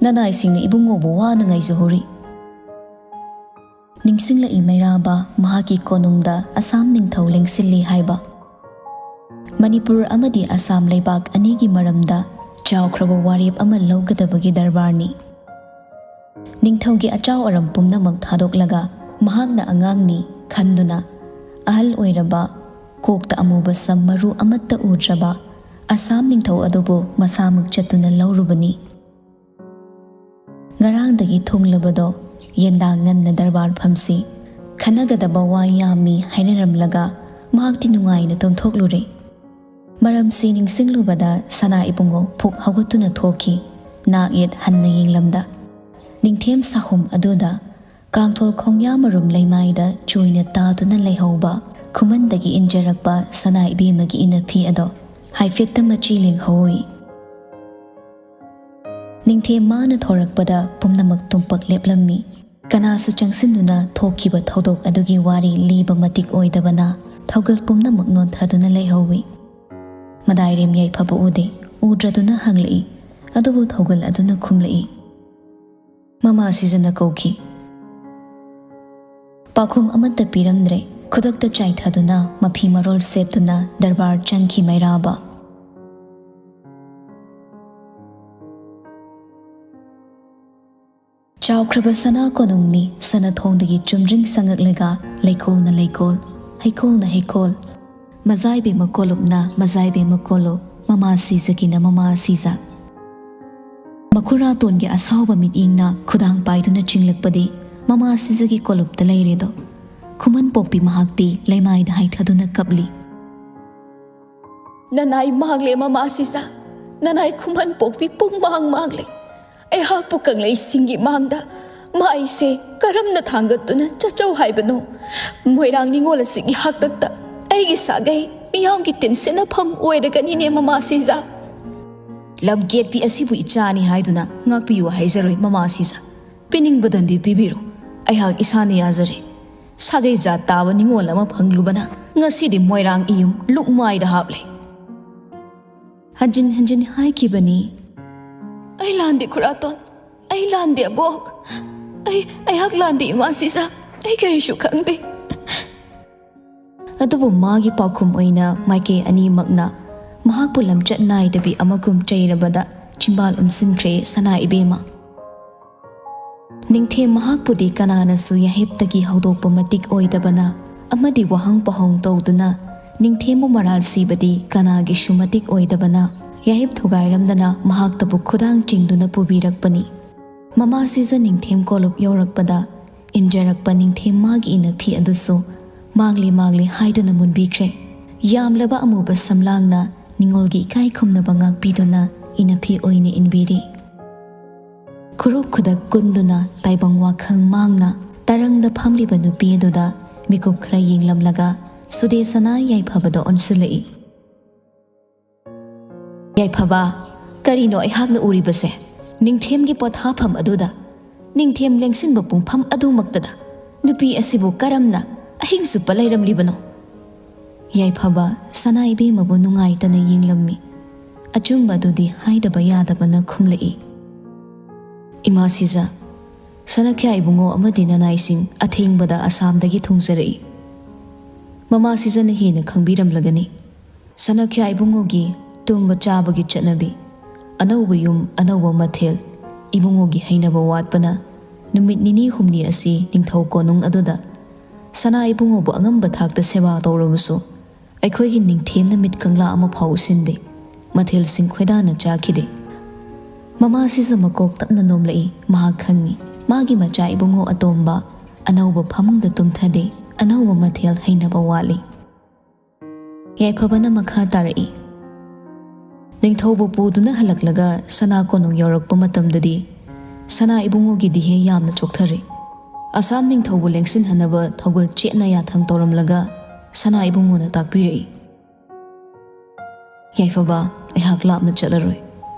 ꯅꯅꯥꯏꯁꯤꯡꯅ ꯏꯕꯨꯡꯉꯣꯕꯨ ꯋꯥꯅ ꯉꯥꯏꯖꯍꯧꯔꯤ꯫" ꯅꯤꯡꯁꯤꯡꯂꯛꯏ ꯃꯩꯔꯥꯕ ꯃꯍꯥꯛꯀꯤ ꯀꯣꯅꯨꯡꯗ ꯑꯁꯥꯝ ꯅꯤꯡꯊꯧ ꯂꯦꯡꯁꯤꯜꯂꯤ ꯍꯥꯏꯕ꯫ ꯃꯅꯤꯄꯨꯔ ꯑꯃꯗꯤ ꯑꯁꯥꯝ ꯂꯩꯕꯥꯛ ꯑꯅꯤꯒꯤ ꯃꯔꯝꯗ ꯆꯥꯎꯈ꯭ꯔꯕ ꯋꯥꯔꯦꯞ ꯑꯃ ꯂꯧꯒꯗꯕꯒꯤ ꯗꯔꯕꯥꯔꯅꯤ꯫ ꯅꯤꯡꯊꯧꯒꯤ ꯑꯆꯥꯎ ꯑꯔꯝ ꯄꯨꯝꯅꯃꯛ ꯊꯥꯗꯣꯛꯂꯒ ꯃꯍꯥꯛꯅ ꯑꯉꯥꯡꯅꯤ ꯈꯟꯗꯨꯅ ꯑꯍꯜ ꯑꯣꯏꯔꯕ, ꯀꯣꯛꯇ ꯑꯃꯨꯕ ꯁꯝ ꯃꯔꯨ ꯑꯃꯠꯇ ꯎꯗ꯭ꯔꯕ ꯑꯁꯥꯝ ꯅꯤꯡꯊꯧ ꯑꯗꯨꯕꯨ ꯃꯁꯥꯃꯛ ꯆꯠꯇꯨꯅ ꯂꯧꯔꯨꯕꯅꯤ꯫ ꯉꯔꯥꯡꯗꯒꯤ ꯊꯨꯡꯂꯕꯗꯣ ꯌꯦꯟꯗꯥꯡ ꯉꯟꯅ ꯗꯔꯕꯥꯔ ꯐꯝꯁꯤ, ꯈꯟꯅꯒꯗꯕ ꯋꯥ ꯌꯥꯝꯃꯤ ꯍꯥꯏꯅꯔꯝꯂꯒ ꯃꯍꯥꯛꯇꯤ ꯅꯨꯡꯉꯥꯏꯅ ꯇꯨꯝꯊꯣꯛꯂꯨꯔꯦ꯫ ꯃꯔꯝꯁꯤ ꯅꯤꯡꯁꯤꯡꯂꯨꯕꯗ ꯁꯅꯥ ꯏꯕꯨꯡꯉꯣ ꯐꯨꯛ ꯍꯧꯒꯠꯇꯨꯅ ꯊꯣꯛꯈꯤ꯫ ꯅꯥꯛ ꯌꯦꯠ ꯍꯟꯅ ꯌꯦꯡꯂꯝꯗ ꯅꯤꯡꯊꯦꯝ ꯁꯥꯍꯨꯝ ꯑꯗꯨꯗ ꯀꯥꯡꯊꯣꯜ ꯈꯣꯡꯌꯥ ꯃꯔꯨꯝ ꯂꯩꯃꯥꯏꯗ ꯆꯣꯏꯅ ꯇꯥꯗꯨꯅ ꯂꯩꯍꯧꯕ ꯈꯨꯃꯟꯗꯒꯤ ꯏꯟꯖꯔꯛꯄ ꯁꯅꯥ ꯏꯕꯦꯝꯃꯒꯤ ꯏꯅꯐꯤ ꯑꯗꯣ ꯍꯥꯏꯐꯦꯠꯇ ꯃꯆꯤ ꯂꯦꯡꯍꯧꯏ꯫ ꯅꯤꯡꯊꯦꯝ ꯃꯥꯅ ꯊꯣꯔꯛꯄꯗ ꯄꯨꯝꯅꯃꯛ ꯇꯨꯝꯄꯛ ꯂꯦꯞꯂꯝꯃꯤ꯫ ꯀꯅꯥꯁꯨ ꯆꯪꯁꯤꯟꯗꯨꯅ ꯊꯣꯛꯈꯤꯕ ꯊꯧꯗꯣꯛ ꯑꯗꯨꯒꯤ ꯋꯥꯔꯤ ꯂꯤꯕ ꯃꯇꯤꯛ ꯑꯣꯏꯗꯕꯅ ꯊꯧꯒꯜ ꯄꯨꯝꯅꯃꯛ ꯅꯣꯟꯊꯗꯨꯅ ꯂꯩꯍꯧꯏ꯫ ꯃꯗꯥꯏꯔꯦꯝ ꯌꯥꯏꯐꯕ ꯎꯗꯦ꯫ ꯎꯗ꯭ꯔꯗꯨꯅ ꯍꯪꯂꯛꯏ꯫ ꯑꯗꯨꯕꯨ ꯊꯧꯒꯜ ꯑꯗꯨꯅ ꯈꯨꯝꯂꯛꯏ, "ꯃꯃꯥ ꯁꯤꯖꯅ ꯀꯧꯈꯤ꯫" ꯄꯥꯎꯈꯨꯝ ꯑꯃꯠꯇ ꯄꯤꯔꯝꯗ꯭ꯔꯦ꯫ ꯈꯨꯗꯛꯇ ꯆꯥꯏꯊꯗꯨꯅ ꯃꯐꯤ ꯃꯔꯣꯜ ꯁꯦꯠꯇꯨꯅ ꯗꯔꯕꯥꯔ ꯆꯪꯈꯤ ꯃꯩꯔꯥꯕ꯫ ꯆꯥꯎꯈ꯭ꯔꯕ ꯁꯅꯥ ꯀꯣꯅꯨꯡꯅꯤ ꯁꯅꯥ ꯊꯣꯡꯗꯒꯤ ꯆꯨꯝꯗ꯭ꯔꯤꯡ ꯁꯪꯉꯛꯂꯒ ꯂꯩꯀꯣꯜꯅ ꯂꯩꯀꯣꯜ, ꯍꯩꯀꯣꯜꯅ ꯍꯩꯀꯣꯜ, ꯃꯖꯥꯏꯕꯦꯝꯃ ꯀꯣꯂꯨꯞꯅ ꯃꯖꯥꯏꯕꯦꯝꯃ ꯀꯣꯂꯨꯞ, ꯃꯃꯥ ꯁꯤꯖꯒꯤꯅ ꯃꯃꯥ ꯁꯤꯖ꯫ ꯃꯈꯨꯔꯥꯇꯣꯟꯒꯤ ꯑꯁꯥꯎꯕ ꯃꯤꯠꯌꯦꯡꯅ ꯈꯨꯗꯥꯡ ꯄꯥꯏꯗꯨꯅ ꯆꯤꯡꯂꯛꯄꯗꯤ ꯃꯃꯥ ꯁꯤꯖꯒꯤ ꯀꯣꯂꯨꯞꯇ ꯂꯩꯔꯦꯗꯣ꯫ ꯈꯨꯃꯟ ꯄꯣꯛꯄꯤ ꯃꯍꯥꯛꯇꯤ ꯂꯩꯃꯥꯏꯗ ꯍꯥꯏꯊꯗꯨꯅ ꯀꯞꯂꯤ꯫ "ꯅꯅꯥꯏ ꯃꯥꯡꯂꯦ ꯃꯃꯥ ꯁꯤꯖ, ꯅꯅꯥꯏ ꯈꯨꯃꯟ ꯄꯣꯛꯄꯤ ꯄꯨꯡꯃꯥꯡ ꯃꯥꯡꯂꯦ꯫ ꯑꯩꯍꯥꯛꯄꯨ ꯀꯪꯂꯩꯁꯤꯡꯒꯤ ꯃꯥꯡꯗ ꯃꯥꯏꯁꯦ ꯀꯔꯝꯅ ꯊꯥꯡꯒꯠꯇꯨꯅ ꯆꯠꯆꯧ ꯍꯥꯏꯕꯅꯣ? ꯃꯣꯏꯔꯥꯡ ꯅꯤꯉꯣꯜ ꯑꯁꯤꯒꯤ ꯍꯥꯛꯇꯛꯇ ꯑꯩꯒꯤ ꯁꯥꯒꯩ ꯃꯤꯌꯥꯝꯒꯤ ꯇꯤꯟꯁꯤꯠꯅꯐꯝ ꯑꯣꯏꯔꯒꯅꯤꯅꯦ ꯃꯃꯥ ꯁꯤꯖ꯫ ꯂꯝꯀꯦꯠꯄꯤ ꯑꯁꯤꯕꯨ ꯏꯆꯥꯅꯤ ꯍꯥꯏꯗꯨꯅ ꯉꯥꯛꯄꯤꯌꯨ ꯍꯥꯏꯖꯔꯣꯏ ꯃꯃꯥ ꯁꯤꯖ꯫ ꯄꯤꯅꯤꯡꯕꯗꯟꯗꯤ ꯄꯤꯕꯤꯔꯣ꯫ ꯑꯩꯍꯥꯛ ꯏꯁꯥꯅ ꯌꯥꯖꯔꯦ꯫ ꯁꯥꯒꯩ ꯖꯥꯠ ꯇꯥꯕ ꯅꯤꯉꯣꯜ ꯑꯃ ꯐꯪꯂꯨꯕꯅ ꯉꯁꯤꯗꯤ ꯃꯣꯏꯔꯥꯡ ꯏꯌꯨꯝ ꯂꯨꯛꯃꯥꯏꯗ ꯍꯥꯞꯂꯦ꯫" ꯍꯟꯖꯤꯟ ꯍꯟꯖꯤꯟ ꯍꯥꯏꯈꯤꯕꯅꯤ, "ꯑꯩ ꯂꯥꯟꯗꯦ ꯈꯨꯔꯥꯇꯣꯟ, ꯑꯩ ꯂꯥꯟꯗꯦ ꯑꯕꯣꯛ, ꯑꯩ, ꯑꯩꯍꯥꯛ ꯂꯥꯟꯗꯦ ꯏꯃꯥ ꯁꯤꯖ, ꯑꯩ ꯀꯔꯤꯁꯨ ꯈꯪꯗꯦ꯫" ꯑꯗꯨꯕꯨ ꯃꯥꯒꯤ ꯄꯥꯎꯈꯨꯝ ꯑꯣꯏꯅ ꯃꯥꯏꯀꯩ ꯑꯅꯤꯃꯛꯅ ꯃꯍꯥꯛꯄꯨ ꯂꯝꯆꯠ ꯅꯥꯏꯗꯕꯤ ꯑꯃꯒꯨꯝ ꯆꯩꯔꯕꯗ ꯆꯤꯝꯕꯥꯜ ꯎꯝꯁꯤꯟꯈ꯭ꯔꯦ ꯁꯅꯥ ꯏꯕꯦꯝꯃ꯫ ꯅꯤꯡꯊꯦꯝ ꯃꯍꯥꯛꯄꯨꯗꯤ ꯀꯅꯥꯅꯁꯨ ꯌꯥꯍꯤꯞꯇꯒꯤ ꯍꯧꯗꯣꯛꯄ ꯃꯇꯤꯛ ꯑꯣꯏꯗꯕꯅ ꯑꯃꯗꯤ ꯋꯥꯍꯪ ꯄꯥꯎꯍꯪ ꯇꯧꯗꯨꯅ ꯅꯤꯡꯊꯦꯝꯕꯨ ꯃꯔꯥꯜ ꯁꯤꯕꯗꯤ ꯀꯅꯥꯒꯤꯁꯨ ꯃꯇꯤꯛ ꯑꯣꯏꯗꯕꯅ ꯌꯥꯍꯤꯞ ꯊꯨꯒꯥꯏꯔꯝꯗꯅ ꯃꯍꯥꯛꯇꯕꯨ ꯈꯨꯗꯥꯡ ꯆꯤꯡꯗꯨꯅ ꯄꯨꯕꯤꯔꯛꯄꯅꯤ꯫ ꯃꯃꯥ ꯁꯤꯖ ꯅꯤꯡꯊꯦꯝ ꯀꯣꯂꯨꯞ ꯌꯧꯔꯛꯄꯗ ꯏꯟꯖꯔꯛꯄ ꯅꯤꯡꯊꯦꯝ ꯃꯥꯒꯤ ꯏꯅꯐꯤ ꯑꯗꯨꯁꯨ ꯃꯥꯡꯂꯦ ꯃꯥꯡꯂꯦ ꯍꯥꯏꯗꯨꯅ ꯃꯨꯟꯕꯤꯈ꯭ꯔꯦ꯫ ꯌꯥꯝꯂꯕ ꯑꯃꯨꯕ ꯁꯝꯂꯥꯡꯅ ꯅꯤꯉꯣꯜꯒꯤ ꯏꯀꯥꯏ ꯈꯨꯝꯅꯕ ꯉꯥꯛꯄꯤꯗꯨꯅ ꯏꯅꯐꯤ ꯑꯣꯏꯅ ꯏꯟꯕꯤꯔꯤ꯫ ꯈꯨꯔꯨ ꯈꯨꯗꯛ ꯀꯨꯟꯗꯨꯅ ꯇꯥꯏꯕꯪ ꯋꯥꯈꯜ ꯃꯥꯡꯅ ꯇꯔꯪꯗ ꯐꯝꯂꯤꯕ ꯅꯨꯄꯤ ꯑꯗꯨꯗ ꯃꯤꯀꯨꯞ ꯈꯔ ꯌꯦꯡꯂꯝꯂꯒ ꯁꯨꯗꯦꯁꯅ ꯌꯥꯏꯐꯕꯗ ꯑꯣꯟꯁꯤꯜꯂꯛꯏ꯫ "ꯌꯥꯏꯐꯕ, ꯀꯔꯤꯅꯣ ꯑꯩꯍꯥꯛꯅ ꯎꯔꯤꯕꯁꯦ? ꯅꯤꯡꯊꯦꯝꯒꯤ ꯄꯣꯊꯥꯐꯝ ꯑꯗꯨꯗ, ꯅꯤꯡꯊꯦꯝ ꯂꯦꯡꯁꯤꯟꯕ ꯄꯨꯡꯐꯝ ꯑꯗꯨꯃꯛꯇꯗ ꯅꯨꯄꯤ ꯑꯁꯤꯕꯨ ꯀꯔꯝꯅ ꯑꯍꯤꯡ ꯆꯨꯞꯄ ꯂꯩꯔꯝꯂꯤꯕꯅꯣ?" ꯌꯥꯏꯐꯕ ꯁꯅꯥ ꯏꯕꯦꯝꯃꯕꯨ ꯅꯨꯡꯉꯥꯏꯇꯅ ꯌꯦꯡꯂꯝꯃꯤ꯫ ꯑꯆꯨꯝꯕ ꯑꯗꯨꯗꯤ ꯍꯥꯏꯗꯕ ꯌꯥꯗꯕꯅ ꯈꯨꯝꯂꯛꯏ꯫ "ꯏꯃꯥ ꯁꯤꯖ, ꯁꯅꯥꯈ꯭ꯌꯥ ꯏꯕꯨꯡꯉꯣ ꯑꯃꯗꯤ ꯅꯅꯥꯏꯁꯤꯡ ꯑꯊꯦꯡꯕꯗ ꯑꯁꯥꯝꯗꯒꯤ ꯊꯨꯡꯖꯔꯛꯏ꯫ ꯃꯃꯥ ꯁꯤꯖꯅ ꯍꯦꯟꯅ ꯈꯪꯕꯤꯔꯝꯂꯒꯅꯤ꯫ ꯁꯅꯥꯈ꯭ꯌꯥ ꯏꯕꯨꯡꯉꯣꯒꯤ ꯇꯨꯝꯕ ꯆꯥꯕꯒꯤ ꯆꯠꯅꯕꯤ, ꯑꯅꯧꯕ ꯌꯨꯝ, ꯑꯅꯧꯕ ꯃꯊꯦꯜ, ꯏꯕꯨꯡꯉꯣꯒꯤ ꯍꯩꯅꯕ ꯋꯥꯠꯄꯅ ꯅꯨꯃꯤꯠ ꯅꯤꯅꯤ ꯍꯨꯝꯅꯤ ꯑꯁꯤ ꯅꯤꯡꯊꯧ ꯀꯣꯅꯨꯡ ꯑꯗꯨꯗ ꯁꯅꯥ ꯏꯕꯨꯡꯉꯣꯕꯨ ꯑꯉꯝꯕ ꯊꯥꯛꯇ ꯁꯦꯕꯥ ꯇꯧꯔꯕꯁꯨ, ꯑꯩꯈꯣꯏꯒꯤ ꯅꯤꯡꯊꯦꯝꯅ ꯃꯤꯠ ꯀꯪꯂꯥ ꯑꯃ ꯐꯥꯎ ꯎꯁꯤꯟꯗꯦ꯫ ꯃꯊꯦꯜꯁꯤꯡ ꯈꯣꯏꯗꯥꯅ ꯆꯥꯈꯤꯗꯦ꯫" ꯃꯃꯥ ꯁꯤꯖ ꯃꯀꯣꯛ ꯇꯞꯅ ꯅꯣꯝꯂꯛꯏ꯫ ꯃꯍꯥꯛ ꯈꯪꯏ, ꯃꯥꯒꯤ ꯃꯆꯥ ꯏꯕꯨꯡꯉꯣ ꯑꯇꯣꯝꯕ ꯑꯅꯧꯕ ꯐꯃꯨꯡꯗ ꯇꯨꯝꯊꯗꯦ, ꯑꯅꯧꯕ ꯃꯊꯦꯜ ꯍꯩꯅꯕ ꯋꯥꯠꯂꯤ꯫ ꯌꯥꯏꯐꯕꯅ ꯃꯈꯥ ꯇꯥꯔꯛꯏ꯫ "ꯅꯤꯡꯊꯧꯕꯨ ꯄꯨꯗꯨꯅ ꯍꯜꯂꯛꯂꯒ ꯁꯅꯥ ꯀꯣꯅꯨꯡ ꯌꯧꯔꯛꯄ ꯃꯇꯝꯗꯗꯤ ꯁꯅꯥ ꯏꯕꯨꯡꯉꯣꯒꯤ ꯗꯤꯍꯦ ꯌꯥꯝꯅ ꯆꯣꯛꯊꯔꯦ꯫ ꯑꯁꯥꯝ ꯅꯤꯡꯊꯧꯕꯨ ꯂꯦꯡꯁꯤꯟꯍꯟꯅꯕ ꯊꯧꯒꯜ ꯆꯦꯠꯅ ꯌꯥꯊꯪ ꯇꯧꯔꯝꯂꯒ ꯁꯅꯥ ꯏꯕꯨꯡꯉꯣꯅ ꯇꯥꯛꯄꯤꯔꯛꯏ꯫" "ꯌꯥꯏꯐꯕ, ꯑꯩꯍꯥꯛ ꯂꯥꯞꯅ ꯆꯠꯂꯔꯣꯏ꯫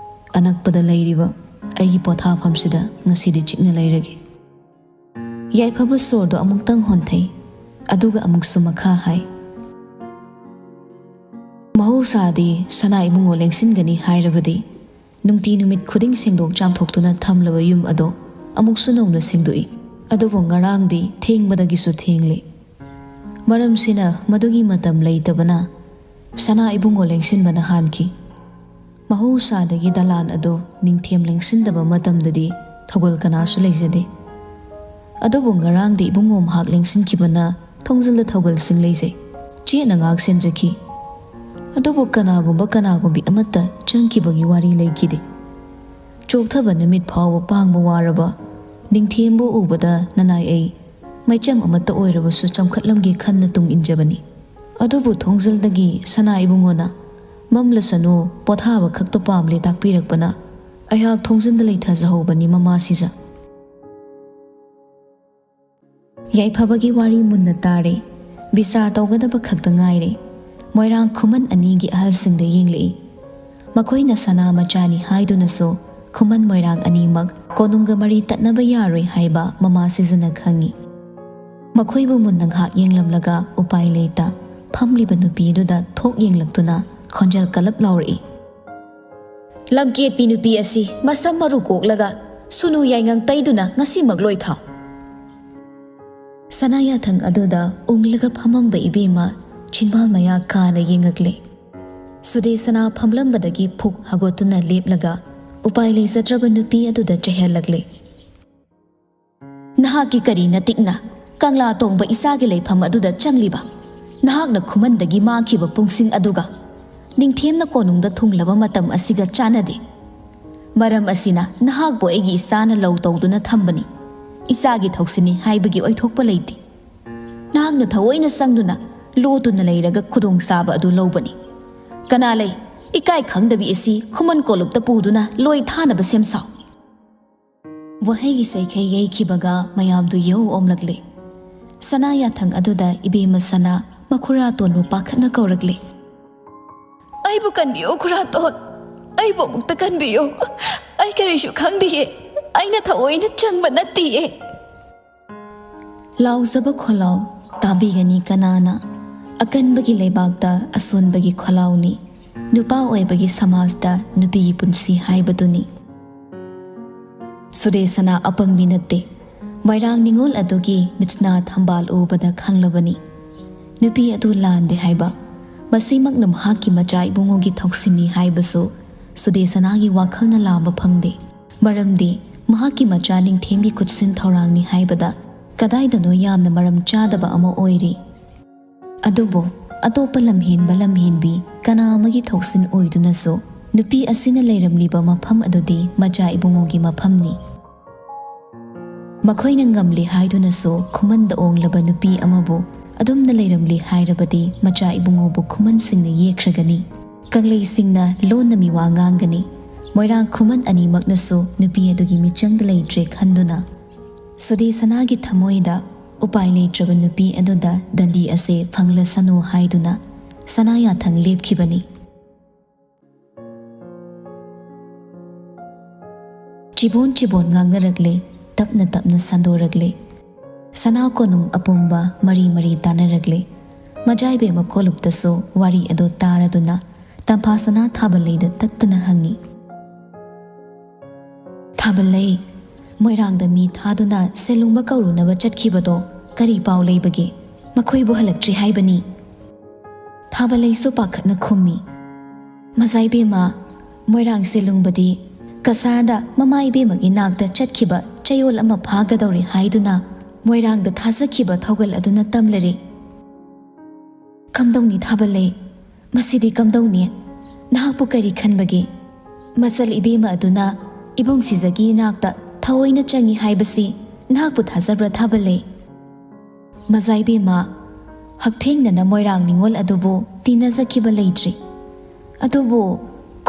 ꯑꯅꯛꯄꯗ ꯂꯩꯔꯤꯕ ꯑꯩꯒꯤ ꯄꯣꯊꯥꯐꯝꯁꯤꯗ ꯉꯁꯤꯗꯤ ꯆꯤꯛꯅ ꯂꯩꯔꯒꯦ꯫" ꯌꯥꯏꯐꯕ ꯁꯣꯔꯗꯣ ꯑꯃꯨꯛꯇꯪ ꯍꯣꯟꯊꯩ, ꯑꯗꯨꯒ ꯑꯃꯨꯛꯁꯨ ꯃꯈꯥ ꯍꯥꯏ꯫ "ꯃꯍꯧꯁꯥꯗꯤ ꯁꯅꯥ ꯏꯕꯨꯡꯉꯣ ꯂꯦꯡꯁꯤꯟꯒꯅꯤ ꯍꯥꯏꯔꯕꯗꯤ ꯅꯨꯡꯇꯤ ꯅꯨꯃꯤꯠ ꯈꯨꯗꯤꯡ ꯁꯦꯡꯗꯣꯛ ꯆꯥꯝꯊꯣꯛꯇꯨꯅ ꯊꯝꯂꯕ ꯌꯨꯝ ꯑꯗꯣ ꯑꯃꯨꯛꯁꯨ ꯅꯧꯅ ꯁꯦꯡꯗꯣꯛꯏ꯫ ꯑꯗꯨꯕꯨ ꯉꯔꯥꯡꯗꯤ ꯊꯦꯡꯕꯗꯒꯤꯁꯨ ꯊꯦꯡꯂꯦ꯫ ꯃꯔꯝꯁꯤꯅ ꯃꯗꯨꯒꯤ ꯃꯇꯝ ꯂꯩꯇꯕꯅ ꯁꯅꯥ ꯏꯕꯨꯡꯉꯣ ꯂꯦꯡꯁꯤꯟꯕꯅ ꯍꯥꯟꯈꯤ꯫ ꯃꯍꯧꯁꯥꯗꯒꯤ ꯗꯂꯥꯟ ꯑꯗꯨ ꯅꯤꯡꯊꯦꯝ ꯂꯦꯡꯁꯤꯟꯗꯕ ꯃꯇꯝꯗꯗꯤ ꯊꯧꯒꯜ ꯀꯅꯥꯁꯨ ꯂꯩꯖꯗꯦ꯫ ꯑꯗꯨꯕꯨ ꯉꯔꯥꯡꯗꯤ ꯏꯕꯨꯡꯉꯣ ꯃꯍꯥꯛ ꯂꯦꯡꯁꯤꯟꯈꯤꯕꯅ ꯊꯣꯡꯖꯤꯜꯗ ꯊꯧꯒꯜꯁꯤꯡ ꯂꯩꯖꯩ꯫ ꯆꯦꯠꯅ ꯉꯥꯛ ꯁꯦꯟꯖꯈꯤ꯫ ꯑꯗꯨꯕꯨ ꯀꯅꯥꯒꯨꯝꯕ ꯀꯅꯥꯒꯨꯝꯕꯤ ꯑꯃꯠꯇ ꯆꯪꯈꯤꯕꯒꯤ ꯋꯥꯔꯤ ꯂꯩꯈꯤꯗꯦ꯫ ꯆꯣꯛꯊꯕ ꯅꯨꯃꯤꯠ ꯐꯥꯎꯕ ꯄꯥꯡꯕ ꯋꯥꯔꯕ ꯅꯤꯡꯊꯦꯝꯕꯨ ꯎꯕꯗ ꯅꯅꯥꯏ ꯑꯩ ꯃꯩꯆꯝ ꯑꯃꯠꯇ ꯑꯣꯏꯔꯕꯁꯨ ꯆꯝꯈꯠꯂꯝꯒꯦ ꯈꯟꯅ ꯇꯨꯡ ꯏꯟꯖꯕꯅꯤ꯫ ꯑꯗꯨꯕꯨ ꯊꯣꯡꯖꯤꯜꯗꯒꯤ ꯁꯅꯥ ꯏꯕꯨꯡꯉꯣꯅ "ꯃꯝꯂꯁꯅꯨ, ꯄꯣꯊꯥꯕ ꯈꯛꯇ ꯄꯥꯝꯂꯦ" ꯇꯥꯛꯄꯤꯔꯛꯄꯅ ꯑꯩꯍꯥꯛ ꯊꯣꯡꯖꯤꯜꯗ ꯂꯩꯊꯖꯍꯧꯕꯅꯤ ꯃꯃꯥ ꯁꯤꯖ꯫ ꯌꯥꯏꯐꯕꯒꯤ ꯋꯥꯔꯤ ꯃꯨꯟꯅ ꯇꯥꯔꯦ꯫ ꯕꯤꯆꯥꯔ ꯇꯧꯒꯗꯕ ꯈꯛꯇ ꯉꯥꯏꯔꯦ꯫ ꯃꯣꯏꯔꯥꯡ ꯈꯨꯃꯟ ꯑꯅꯤꯒꯤ ꯑꯍꯜꯁꯤꯡꯗ ꯌꯦꯡꯂꯛꯏ꯫ ꯃꯈꯣꯏꯅ ꯁꯅꯥ ꯃꯆꯥꯅꯤ ꯍꯥꯏꯗꯨꯅꯁꯨ ꯈꯨꯃꯟ ꯃꯣꯏꯔꯥꯡ ꯑꯅꯤꯃꯛ ꯀꯣꯅꯨꯡꯒ ꯃꯔꯤ ꯇꯠꯅꯕ ꯌꯥꯔꯣꯏ ꯍꯥꯏꯕ ꯃꯃꯥ ꯁꯤꯖꯅ ꯈꯪꯏ꯫ ꯃꯈꯣꯏꯕꯨ ꯃꯨꯟꯅ ꯉꯥꯏꯍꯥꯛ ꯌꯦꯡꯂꯝꯂꯒ ꯎꯄꯥꯏ ꯂꯩꯇ ꯐꯝꯂꯤꯕ ꯅꯨꯄꯤꯗꯨꯗ ꯊꯣꯛ ꯌꯦꯡꯂꯛꯇꯨꯅ ꯈꯣꯟꯖꯦꯜ ꯀꯜꯂꯞ ꯂꯥꯎꯔꯛꯏ꯫ "ꯂꯝꯀꯦꯠꯄꯤ ꯅꯨꯄꯤ ꯑꯁꯤ ꯃꯁꯝ ꯃꯔꯨ ꯀꯣꯛꯂꯒ ꯁꯨꯅꯨ ꯌꯥꯏꯉꯪ ꯇꯩꯗꯨꯅ ꯉꯁꯤꯃꯛ ꯂꯣꯏ ꯊꯥꯎ꯫" ꯁꯅꯥ ꯌꯥꯊꯪ ꯑꯗꯨꯗ ꯎꯪꯂꯒ ꯐꯝꯃꯝꯕ ꯏꯕꯦꯝꯃ ꯆꯤꯡꯕꯥꯜ ꯃꯌꯥ ꯀꯥꯅ ꯌꯦꯡꯉꯛꯂꯦ꯫ ꯁꯨꯗꯦꯁꯅꯥ ꯐꯝꯂꯝꯕꯗꯒꯤ ꯐꯨꯛ ꯍꯧꯒꯠꯇꯨꯅ ꯂꯦꯞꯂꯒ ꯎꯄꯥꯏ ꯂꯩꯖꯗ꯭ꯔꯕ ꯅꯨꯄꯤ ꯑꯗꯨꯗ ꯆꯩꯍꯜꯂꯛꯂꯦ꯫ "ꯅꯍꯥꯛꯀꯤ ꯀꯔꯤ ꯅꯇꯤꯛꯅ ꯀꯪꯂꯥ ꯇꯣꯡꯕ ꯏꯆꯥꯒꯤ ꯂꯩꯐꯝ ꯑꯗꯨꯗ ꯆꯪꯂꯤꯕ? ꯅꯍꯥꯛꯅ ꯈꯨꯃꯟꯗꯒꯤ ꯃꯥꯡꯈꯤꯕ ꯄꯨꯡꯁꯤꯡ ꯑꯗꯨꯒ ꯅꯤꯡꯊꯦꯝꯅ ꯀꯣꯅꯨꯡꯗ ꯊꯨꯡꯂꯕ ꯃꯇꯝ ꯑꯁꯤꯒ ꯆꯥꯟꯅꯗꯦ꯫ ꯃꯔꯝ ꯑꯁꯤꯅ ꯅꯍꯥꯛꯄꯨ ꯑꯩꯒꯤ ꯏꯆꯥꯅ ꯂꯧ ꯇꯧꯗꯨꯅ ꯊꯝꯕꯅꯤ꯫ ꯏꯆꯥꯒꯤ ꯊꯧꯁꯤꯅꯤ ꯍꯥꯏꯕꯒꯤ ꯑꯣꯏꯊꯣꯛꯄ ꯂꯩꯇꯦ꯫ ꯅꯍꯥꯛꯅ ꯊꯑꯣꯏꯅ ꯆꯪꯗꯨꯅ ꯂꯣꯠꯇꯨꯅ ꯂꯩꯔꯒ ꯈꯨꯗꯣꯡꯆꯥꯕ ꯑꯗꯨ ꯂꯧꯕꯅꯤ꯫ ꯀꯅꯥ ꯂꯩ? ꯏꯀꯥꯏ ꯈꯪꯗꯕꯤ ꯑꯁꯤ ꯈꯨꯃꯟ ꯀꯣꯂꯨꯞꯇ ꯄꯨꯗꯨꯅ ꯂꯣꯏ ꯊꯥꯅꯕ ꯁꯦꯝ ꯁꯥꯎ꯫" ꯋꯥꯍꯩꯒꯤ ꯁꯩꯈꯩ ꯌꯩꯈꯤꯕꯒ ꯃꯌꯥꯝꯗꯨ ꯌꯧ ꯑꯣꯝꯂꯛꯂꯦ꯫ ꯁꯅꯥ ꯌꯥꯊꯪ ꯑꯗꯨꯗ ꯏꯕꯦꯝꯃ ꯁꯅꯥ ꯃꯈꯨꯔꯥꯇꯣꯟꯕꯨ ꯄꯥꯈꯠꯅ ꯀꯧꯔꯛꯂꯦ꯫ "ꯑꯩꯕꯨ ꯀꯟꯕꯤꯌꯨ ꯈꯨꯔꯥꯇꯣꯟ, ꯑꯩꯕꯨ ꯑꯃꯨꯛꯇ ꯀꯟꯕꯤꯌꯨ꯫ ꯑꯩ ꯀꯔꯤꯁꯨ ꯈꯪꯗꯤꯌꯦ, ꯑꯩꯅ ꯊꯑꯣꯏꯅ ꯆꯪꯕ ꯅꯠꯇꯤꯌꯦ꯫" ꯂꯥꯎꯖꯕ ꯈꯣꯜꯂꯥꯎ ꯇꯥꯕꯤꯒꯅꯤ ꯀꯅꯥꯅ? ꯑꯀꯟꯕꯒꯤ ꯂꯩꯕꯥꯛꯇ ꯑꯁꯣꯟꯕꯒꯤ ꯈꯣꯜꯂꯥꯎꯅꯤ꯫ ꯅꯨꯄꯥ ꯑꯣꯏꯕꯒꯤ ꯁꯃꯥꯖꯇ ꯅꯨꯄꯤꯒꯤ ꯄꯨꯟꯁꯤ ꯍꯥꯏꯕꯗꯨꯅꯤ꯫ ꯁꯨꯗꯦꯁꯅꯥ ꯑꯄꯪꯕꯤ ꯅꯠꯇꯦ꯫ ꯃꯣꯏꯔꯥꯡ ꯅꯤꯉꯣꯜ ꯑꯗꯨꯒꯤ ꯃꯤꯠꯁꯅꯥ ꯊꯝꯕꯥꯜ ꯎꯕꯗ ꯈꯪꯂꯕꯅꯤ꯫ ꯅꯨꯄꯤ ꯑꯗꯨ ꯂꯥꯟꯗꯦ ꯍꯥꯏꯕ꯫ ꯃꯁꯤꯃꯛꯅ ꯃꯍꯥꯛꯀꯤ ꯃꯆꯥ ꯏꯕꯨꯡꯉꯣꯒꯤ ꯊꯧꯁꯤꯟꯅꯤ ꯍꯥꯏꯕꯁꯨ ꯁꯨꯗꯦꯁꯅꯥꯒꯤ ꯋꯥꯈꯜꯅ ꯂꯥꯝꯕ ꯐꯪꯗꯦ꯫ ꯃꯔꯝꯗꯤ ꯃꯍꯥꯛꯀꯤ ꯃꯆꯥ ꯅꯤꯡꯊꯦꯝꯒꯤ ꯈꯨꯠꯁꯤꯟ ꯊꯧꯔꯥꯡꯅꯤ ꯍꯥꯏꯕꯗ ꯀꯗꯥꯏꯗꯅꯣ ꯌꯥꯝꯅ ꯃꯔꯝ ꯆꯥꯗꯕ ꯑꯃ ꯑꯣꯏꯔꯤ꯫ ꯑꯗꯨꯕꯨ ꯑꯇꯣꯞꯄ ꯂꯝꯍꯦꯟꯕ ꯂꯝꯍꯦꯟꯕꯤ ꯀꯅꯥ ꯑꯃꯒꯤ ꯊꯧꯁꯤꯟ ꯑꯣꯏꯗꯨꯅꯁꯨ ꯅꯨꯄꯤ ꯑꯁꯤꯅ ꯂꯩꯔꯝꯂꯤꯕ ꯃꯐꯝ ꯑꯗꯨꯗꯤ ꯃꯆꯥ ꯏꯕꯨꯡꯉꯣꯒꯤ ꯃꯐꯝꯅꯤ꯫ ꯃꯈꯣꯏꯅ ꯉꯝꯂꯦ ꯍꯥꯏꯗꯨꯅꯁꯨ ꯈꯨꯃꯟꯗ ꯑꯣꯡꯂꯕ ꯅꯨꯄꯤ ꯑꯃꯕꯨ ꯑꯗꯨꯝꯅ ꯂꯩꯔꯝꯂꯦ ꯍꯥꯏꯔꯕꯗꯤ ꯃꯆꯥ ꯏꯕꯨꯡꯉꯣꯕꯨ ꯈꯨꯃꯟꯁꯤꯡꯅ ꯌꯦꯛꯈ꯭ꯔꯒꯅꯤ꯫ ꯀꯪꯂꯩꯁꯤꯡꯅ ꯂꯣꯟꯅ ꯃꯤꯋꯥ ꯉꯥꯡꯒꯅꯤ꯫ ꯃꯣꯏꯔꯥꯡ ꯈꯨꯃꯟ ꯑꯅꯤꯃꯛꯅꯁꯨ ꯅꯨꯄꯤ ꯑꯗꯨꯒꯤ ꯃꯤꯆꯪꯗ ꯂꯩꯇ꯭ꯔꯦ ꯈꯟꯗꯨꯅ ꯁꯨꯗꯦꯁꯅꯥꯒꯤ ꯊꯃꯣꯏꯗ ꯎꯄꯥꯏ ꯂꯩꯇ꯭ꯔꯕ ꯅꯨꯄꯤ ꯑꯗꯨꯗ ꯗꯟꯗꯤ ꯑꯁꯦ ꯐꯪꯂꯁꯅꯨ ꯍꯥꯏꯗꯨꯅ ꯁꯅꯥ ꯌꯥꯊꯪ ꯂꯦꯞꯈꯤꯕꯅꯤ꯫ ꯆꯤꯕꯣꯟ ꯆꯤꯕꯣꯟ ꯉꯥꯡꯅꯔꯛꯂꯦ, ꯇꯞꯅ ꯇꯞꯅ ꯁꯟꯗꯣꯔꯛꯂꯦ꯫ ꯁꯅꯥ ꯀꯣꯅꯨꯡ ꯑꯄꯨꯝꯕ ꯃꯔꯤ ꯃꯔꯤ ꯇꯥꯅꯔꯛꯂꯦ꯫ ꯃꯖꯥꯏꯕꯦꯝꯃ ꯀꯣꯂꯨꯞꯇꯁꯨ ꯋꯥꯔꯤ ꯑꯗꯨ ꯇꯥꯔꯗꯨꯅ ꯇꯝꯐꯥ ꯁꯅꯥ ꯊꯥꯕꯜꯂꯩꯗ ꯇꯠꯇꯅ ꯍꯪꯉꯤ꯫ "ꯊꯥꯕꯜꯂꯩ, ꯃꯣꯏꯔꯥꯡꯗ ꯃꯤ ꯊꯥꯗꯨꯅ ꯁꯦꯂꯨꯡꯕ ꯀꯧꯔꯨꯅꯕ ꯆꯠꯈꯤꯕꯗꯣ ꯀꯔꯤ ꯄꯥꯎ ꯂꯩꯕꯒꯦ? ꯃꯈꯣꯏꯕꯨ ꯍꯜꯂꯛꯇ꯭ꯔꯤ ꯍꯥꯏꯕꯅꯤ?" ꯊꯥꯕꯜꯂꯩꯁꯨ ꯄꯥꯈꯠꯅ ꯈꯨꯝꯃꯤ꯫ "ꯃꯖꯥꯏꯕꯦꯝꯃ, ꯃꯣꯏꯔꯥꯡ ꯁꯦꯂꯨꯡꯕꯗꯤ ꯀꯁꯥꯔꯗ ꯃꯃꯥ ꯏꯕꯦꯝꯃꯒꯤ ꯅꯥꯛꯇ ꯆꯠꯈꯤꯕ ꯆꯌꯣꯜ ꯑꯃ ꯐꯥꯒꯗꯧꯔꯦ ꯍꯥꯏꯗꯨꯅ ꯃꯣꯏꯔꯥꯡꯗ ꯊꯥꯖꯈꯤꯕ ꯊꯧꯒꯜ ꯑꯗꯨꯅ ꯇꯝꯂꯔꯦ꯫" "ꯀꯝꯗꯧꯅꯤ ꯊꯥꯕꯜꯂꯩ? ꯃꯁꯤꯗꯤ ꯀꯝꯗꯧꯅꯤ? ꯅꯍꯥꯛꯄꯨ ꯀꯔꯤ ꯈꯟꯕꯒꯦ? ꯃꯆꯜ ꯏꯕꯦꯝꯃ ꯑꯗꯨꯅ ꯏꯕꯨꯡ ꯁꯤꯖꯒꯤ ꯏꯅꯥꯛꯇ ꯊꯑꯣꯏꯅ ꯆꯪꯏ ꯍꯥꯏꯕꯁꯤ ꯅꯍꯥꯛꯄꯨ ꯊꯥꯖꯕ꯭ꯔꯥ ꯊꯥꯕꯜꯂꯩ?" "ꯃꯖꯥ ꯏꯕꯦꯝꯃ, ꯍꯛꯊꯦꯡꯅꯅ ꯃꯣꯏꯔꯥꯡ ꯅꯤꯉꯣꯜ ꯑꯗꯨꯕꯨ ꯇꯤꯟꯅꯖꯈꯤꯕ ꯂꯩꯇ꯭ꯔꯤ꯫ ꯑꯗꯨꯕꯨ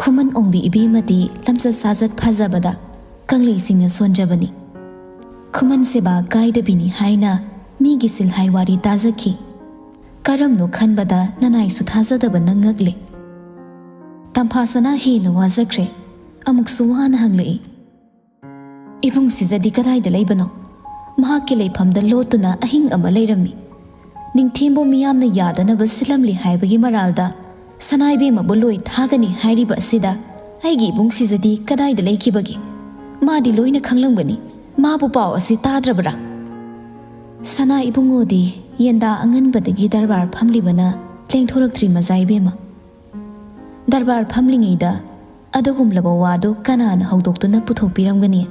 ꯈꯨꯃꯟ ꯑꯣꯡꯕꯤ ꯏꯕꯦꯝꯃꯗꯤ ꯂꯝꯆꯠ ꯁꯥꯖꯠ ꯐꯖꯕꯗ ꯀꯪꯂꯩꯁꯤꯡꯅ ꯁꯣꯟꯖꯕꯅꯤ꯫ ꯈꯨꯃꯟ ꯁꯦꯕꯥ ꯀꯥꯏꯗꯕꯤꯅꯤ ꯍꯥꯏꯅ ꯃꯤꯒꯤ ꯁꯤꯜꯍꯥꯏ ꯋꯥꯔꯤ ꯇꯥꯖꯈꯤ꯫ ꯀꯔꯝꯅꯣ ꯈꯟꯕꯗ ꯅꯅꯥꯏꯁꯨ ꯊꯥꯖꯗꯕꯅ ꯉꯛꯂꯦ꯫" ꯇꯝꯐꯥ ꯁꯅꯥ ꯍꯦꯟꯅ ꯋꯥꯖꯈ꯭ꯔꯦ꯫ ꯑꯃꯨꯛꯁꯨ ꯋꯥꯅ ꯍꯪꯂꯛꯏ, "ꯏꯕꯨꯡ ꯁꯤꯖꯗꯤ ꯀꯗꯥꯏꯗ ꯂꯩꯕꯅꯣ? ꯃꯍꯥꯛꯀꯤ ꯂꯩꯐꯝꯗ ꯂꯣꯠꯇꯨꯅ ꯑꯍꯤꯡ ꯑꯃ ꯂꯩꯔꯝꯃꯤ꯫ ꯅꯤꯡꯊꯦꯝꯕꯨ ꯃꯤꯌꯥꯝꯅ ꯌꯥꯗꯅꯕ ꯁꯤꯜꯂꯝꯂꯤ ꯍꯥꯏꯕꯒꯤ ꯃꯔꯥꯜꯗ ꯁꯅꯥꯏꯕꯦꯝꯃꯕꯨ ꯂꯣꯏ ꯊꯥꯒꯅꯤ ꯍꯥꯏꯔꯤꯕ ꯑꯁꯤꯗ ꯑꯩꯒꯤ ꯏꯕꯨꯡ ꯁꯤꯖꯗꯤ ꯀꯗꯥꯏꯗ ꯂꯩꯈꯤꯕꯒꯦ? ꯃꯥꯗꯤ ꯂꯣꯏꯅ ꯈꯪꯂꯝꯒꯅꯤ꯫ ꯃꯥꯕꯨ ꯄꯥꯎ ꯑꯁꯤ ꯇꯥꯗ꯭ꯔꯕ꯭ꯔꯥ?" ꯁꯅꯥ ꯏꯕꯨꯡꯉꯣꯗꯤ ꯌꯦꯟꯗꯥ ꯑꯉꯟꯕꯗꯒꯤ ꯗꯔꯕꯥꯔ ꯐꯝꯂꯤꯕꯅ ꯂꯦꯡꯊꯣꯔꯛꯇ꯭ꯔꯤ ꯃꯖꯥ ꯏꯕꯦꯝꯃ꯫ ꯗꯔꯕꯥꯔ ꯐꯝꯂꯤꯉꯩꯗ ꯑꯗꯨꯒꯨꯝꯂꯕ ꯋꯥꯗꯨ ꯀꯅꯥꯅ ꯍꯧꯗꯣꯛꯇꯨꯅ ꯄꯨꯊꯣꯛꯄꯤꯔꯝꯒꯅꯤ?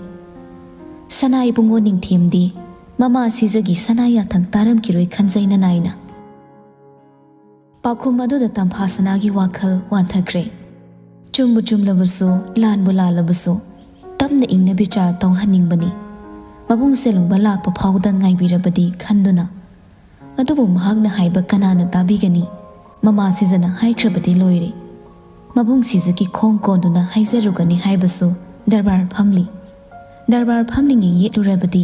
ꯁꯅꯥ ꯏꯕꯨꯡꯉꯣ ꯅꯤꯡꯊꯦꯝꯗꯤ ꯃꯃꯥ ꯁꯤꯖꯒꯤ ꯁꯅꯥ ꯌꯥꯊꯪ ꯇꯥꯔꯝꯈꯤꯔꯣꯏ ꯈꯟꯖꯩ ꯅꯅꯥꯏꯅ꯫ ꯄꯥꯎꯈꯨꯝ ꯑꯗꯨꯗ ꯇꯝꯐꯥ ꯁꯅꯥꯒꯤ ꯋꯥꯈꯜ ꯋꯥꯟꯊꯈ꯭ꯔꯦ꯫ ꯆꯨꯝꯕꯨ ꯆꯨꯝꯂꯕꯁꯨ, ꯂꯥꯟꯕꯨ ꯂꯥꯜꯂꯕꯁꯨ, ꯇꯞꯅ ꯏꯪꯅ ꯕꯤꯆꯥꯔ ꯇꯧꯍꯟꯅꯤꯡꯕꯅꯤ꯫ ꯃꯕꯨꯡ ꯁꯦꯂꯨꯡꯕ ꯂꯥꯛꯄ ꯐꯥꯎꯗ ꯉꯥꯏꯕꯤꯔꯕꯗꯤ ꯈꯟꯗꯨꯅ꯫ ꯑꯗꯨꯕꯨ ꯃꯍꯥꯛꯅ ꯍꯥꯏꯕ ꯀꯅꯥꯅ ꯇꯥꯕꯤꯒꯅꯤ? ꯃꯃꯥ ꯁꯤꯖꯅ ꯍꯥꯏꯈ꯭ꯔꯕꯗꯤ ꯂꯣꯏꯔꯦ꯫ ꯃꯕꯨꯡ ꯁꯤꯖꯒꯤ ꯈꯣꯡ ꯀꯣꯟꯗꯨꯅ ꯍꯥꯏꯖꯔꯨꯒꯅꯤ ꯍꯥꯏꯕꯁꯨ ꯗꯔꯕꯥꯔ ꯐꯝꯂꯤ꯫ ꯗꯔꯕꯥꯔ ꯐꯝꯂꯤꯉꯩ ꯌꯦꯠꯂꯨꯔꯕꯗꯤ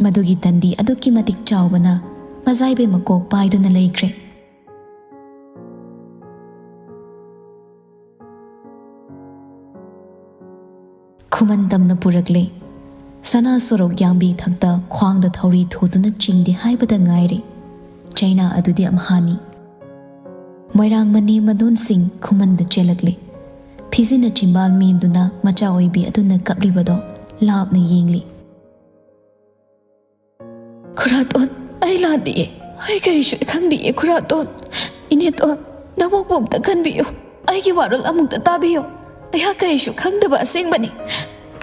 ꯃꯗꯨꯒꯤ ꯇꯟꯗꯤ ꯑꯗꯨꯛꯀꯤ ꯃꯇꯤꯛ ꯆꯥꯎꯕꯅ ꯃꯖꯥꯏꯕꯩ ꯃꯀꯣꯛ ꯄꯥꯏꯗꯨꯅ ꯂꯩꯈ꯭ꯔꯦ꯫ ꯈꯨꯃꯟ ꯇꯝꯅ ꯄꯨꯔꯛꯂꯦ꯫ ꯁꯅꯥ ꯁꯣꯔꯣꯛ ꯌꯥꯝꯕꯤ ꯊꯛꯇ ꯈ꯭ꯋꯥꯡꯗ ꯊꯧꯔꯤ ꯊꯨꯗꯨꯅ ꯆꯤꯡꯗꯦ ꯍꯥꯏꯕꯗ ꯉꯥꯏꯔꯦ꯫ ꯆꯩꯅꯥ ꯑꯗꯨꯗꯤ ꯑꯝꯍꯥꯅꯤ꯫ ꯃꯣꯏꯔꯥꯡ ꯃꯅꯦꯝ ꯃꯗꯣꯟꯁꯤꯡ ꯈꯨꯃꯟꯗ ꯆꯦꯜꯂꯛꯂꯦ꯫ ꯐꯤꯖꯤꯅ ꯆꯤꯝꯕꯥꯜ ꯃꯦꯟꯗꯨꯅ ꯃꯆꯥ ꯑꯣꯏꯕꯤ ꯑꯗꯨꯅ ꯀꯞꯂꯤꯕꯗꯣ ꯂꯥꯞꯅ ꯌꯦꯡꯂꯤ꯫ "ꯈꯨꯔꯥꯇꯣꯟ, ꯑꯩ ꯂꯥꯟꯗꯤꯌꯦ꯫ ꯑꯩ ꯀꯔꯤꯁꯨ ꯈꯪꯗꯤꯌꯦ, ꯈꯨꯔꯥꯇꯣꯟ꯫ ꯏꯅꯦꯇꯣꯟ, ꯅꯕꯣꯛꯄꯨ ꯑꯝꯇ ꯈꯟꯕꯤꯌꯨ꯫ ꯑꯩꯒꯤ ꯋꯥꯔꯣꯜ ꯑꯃꯨꯛꯇ ꯇꯥꯕꯤꯌꯨ꯫ ꯑꯩꯍꯥꯛ ꯀꯔꯤꯁꯨ ꯈꯪꯗꯕ ꯑꯁꯦꯡꯕꯅꯤ꯫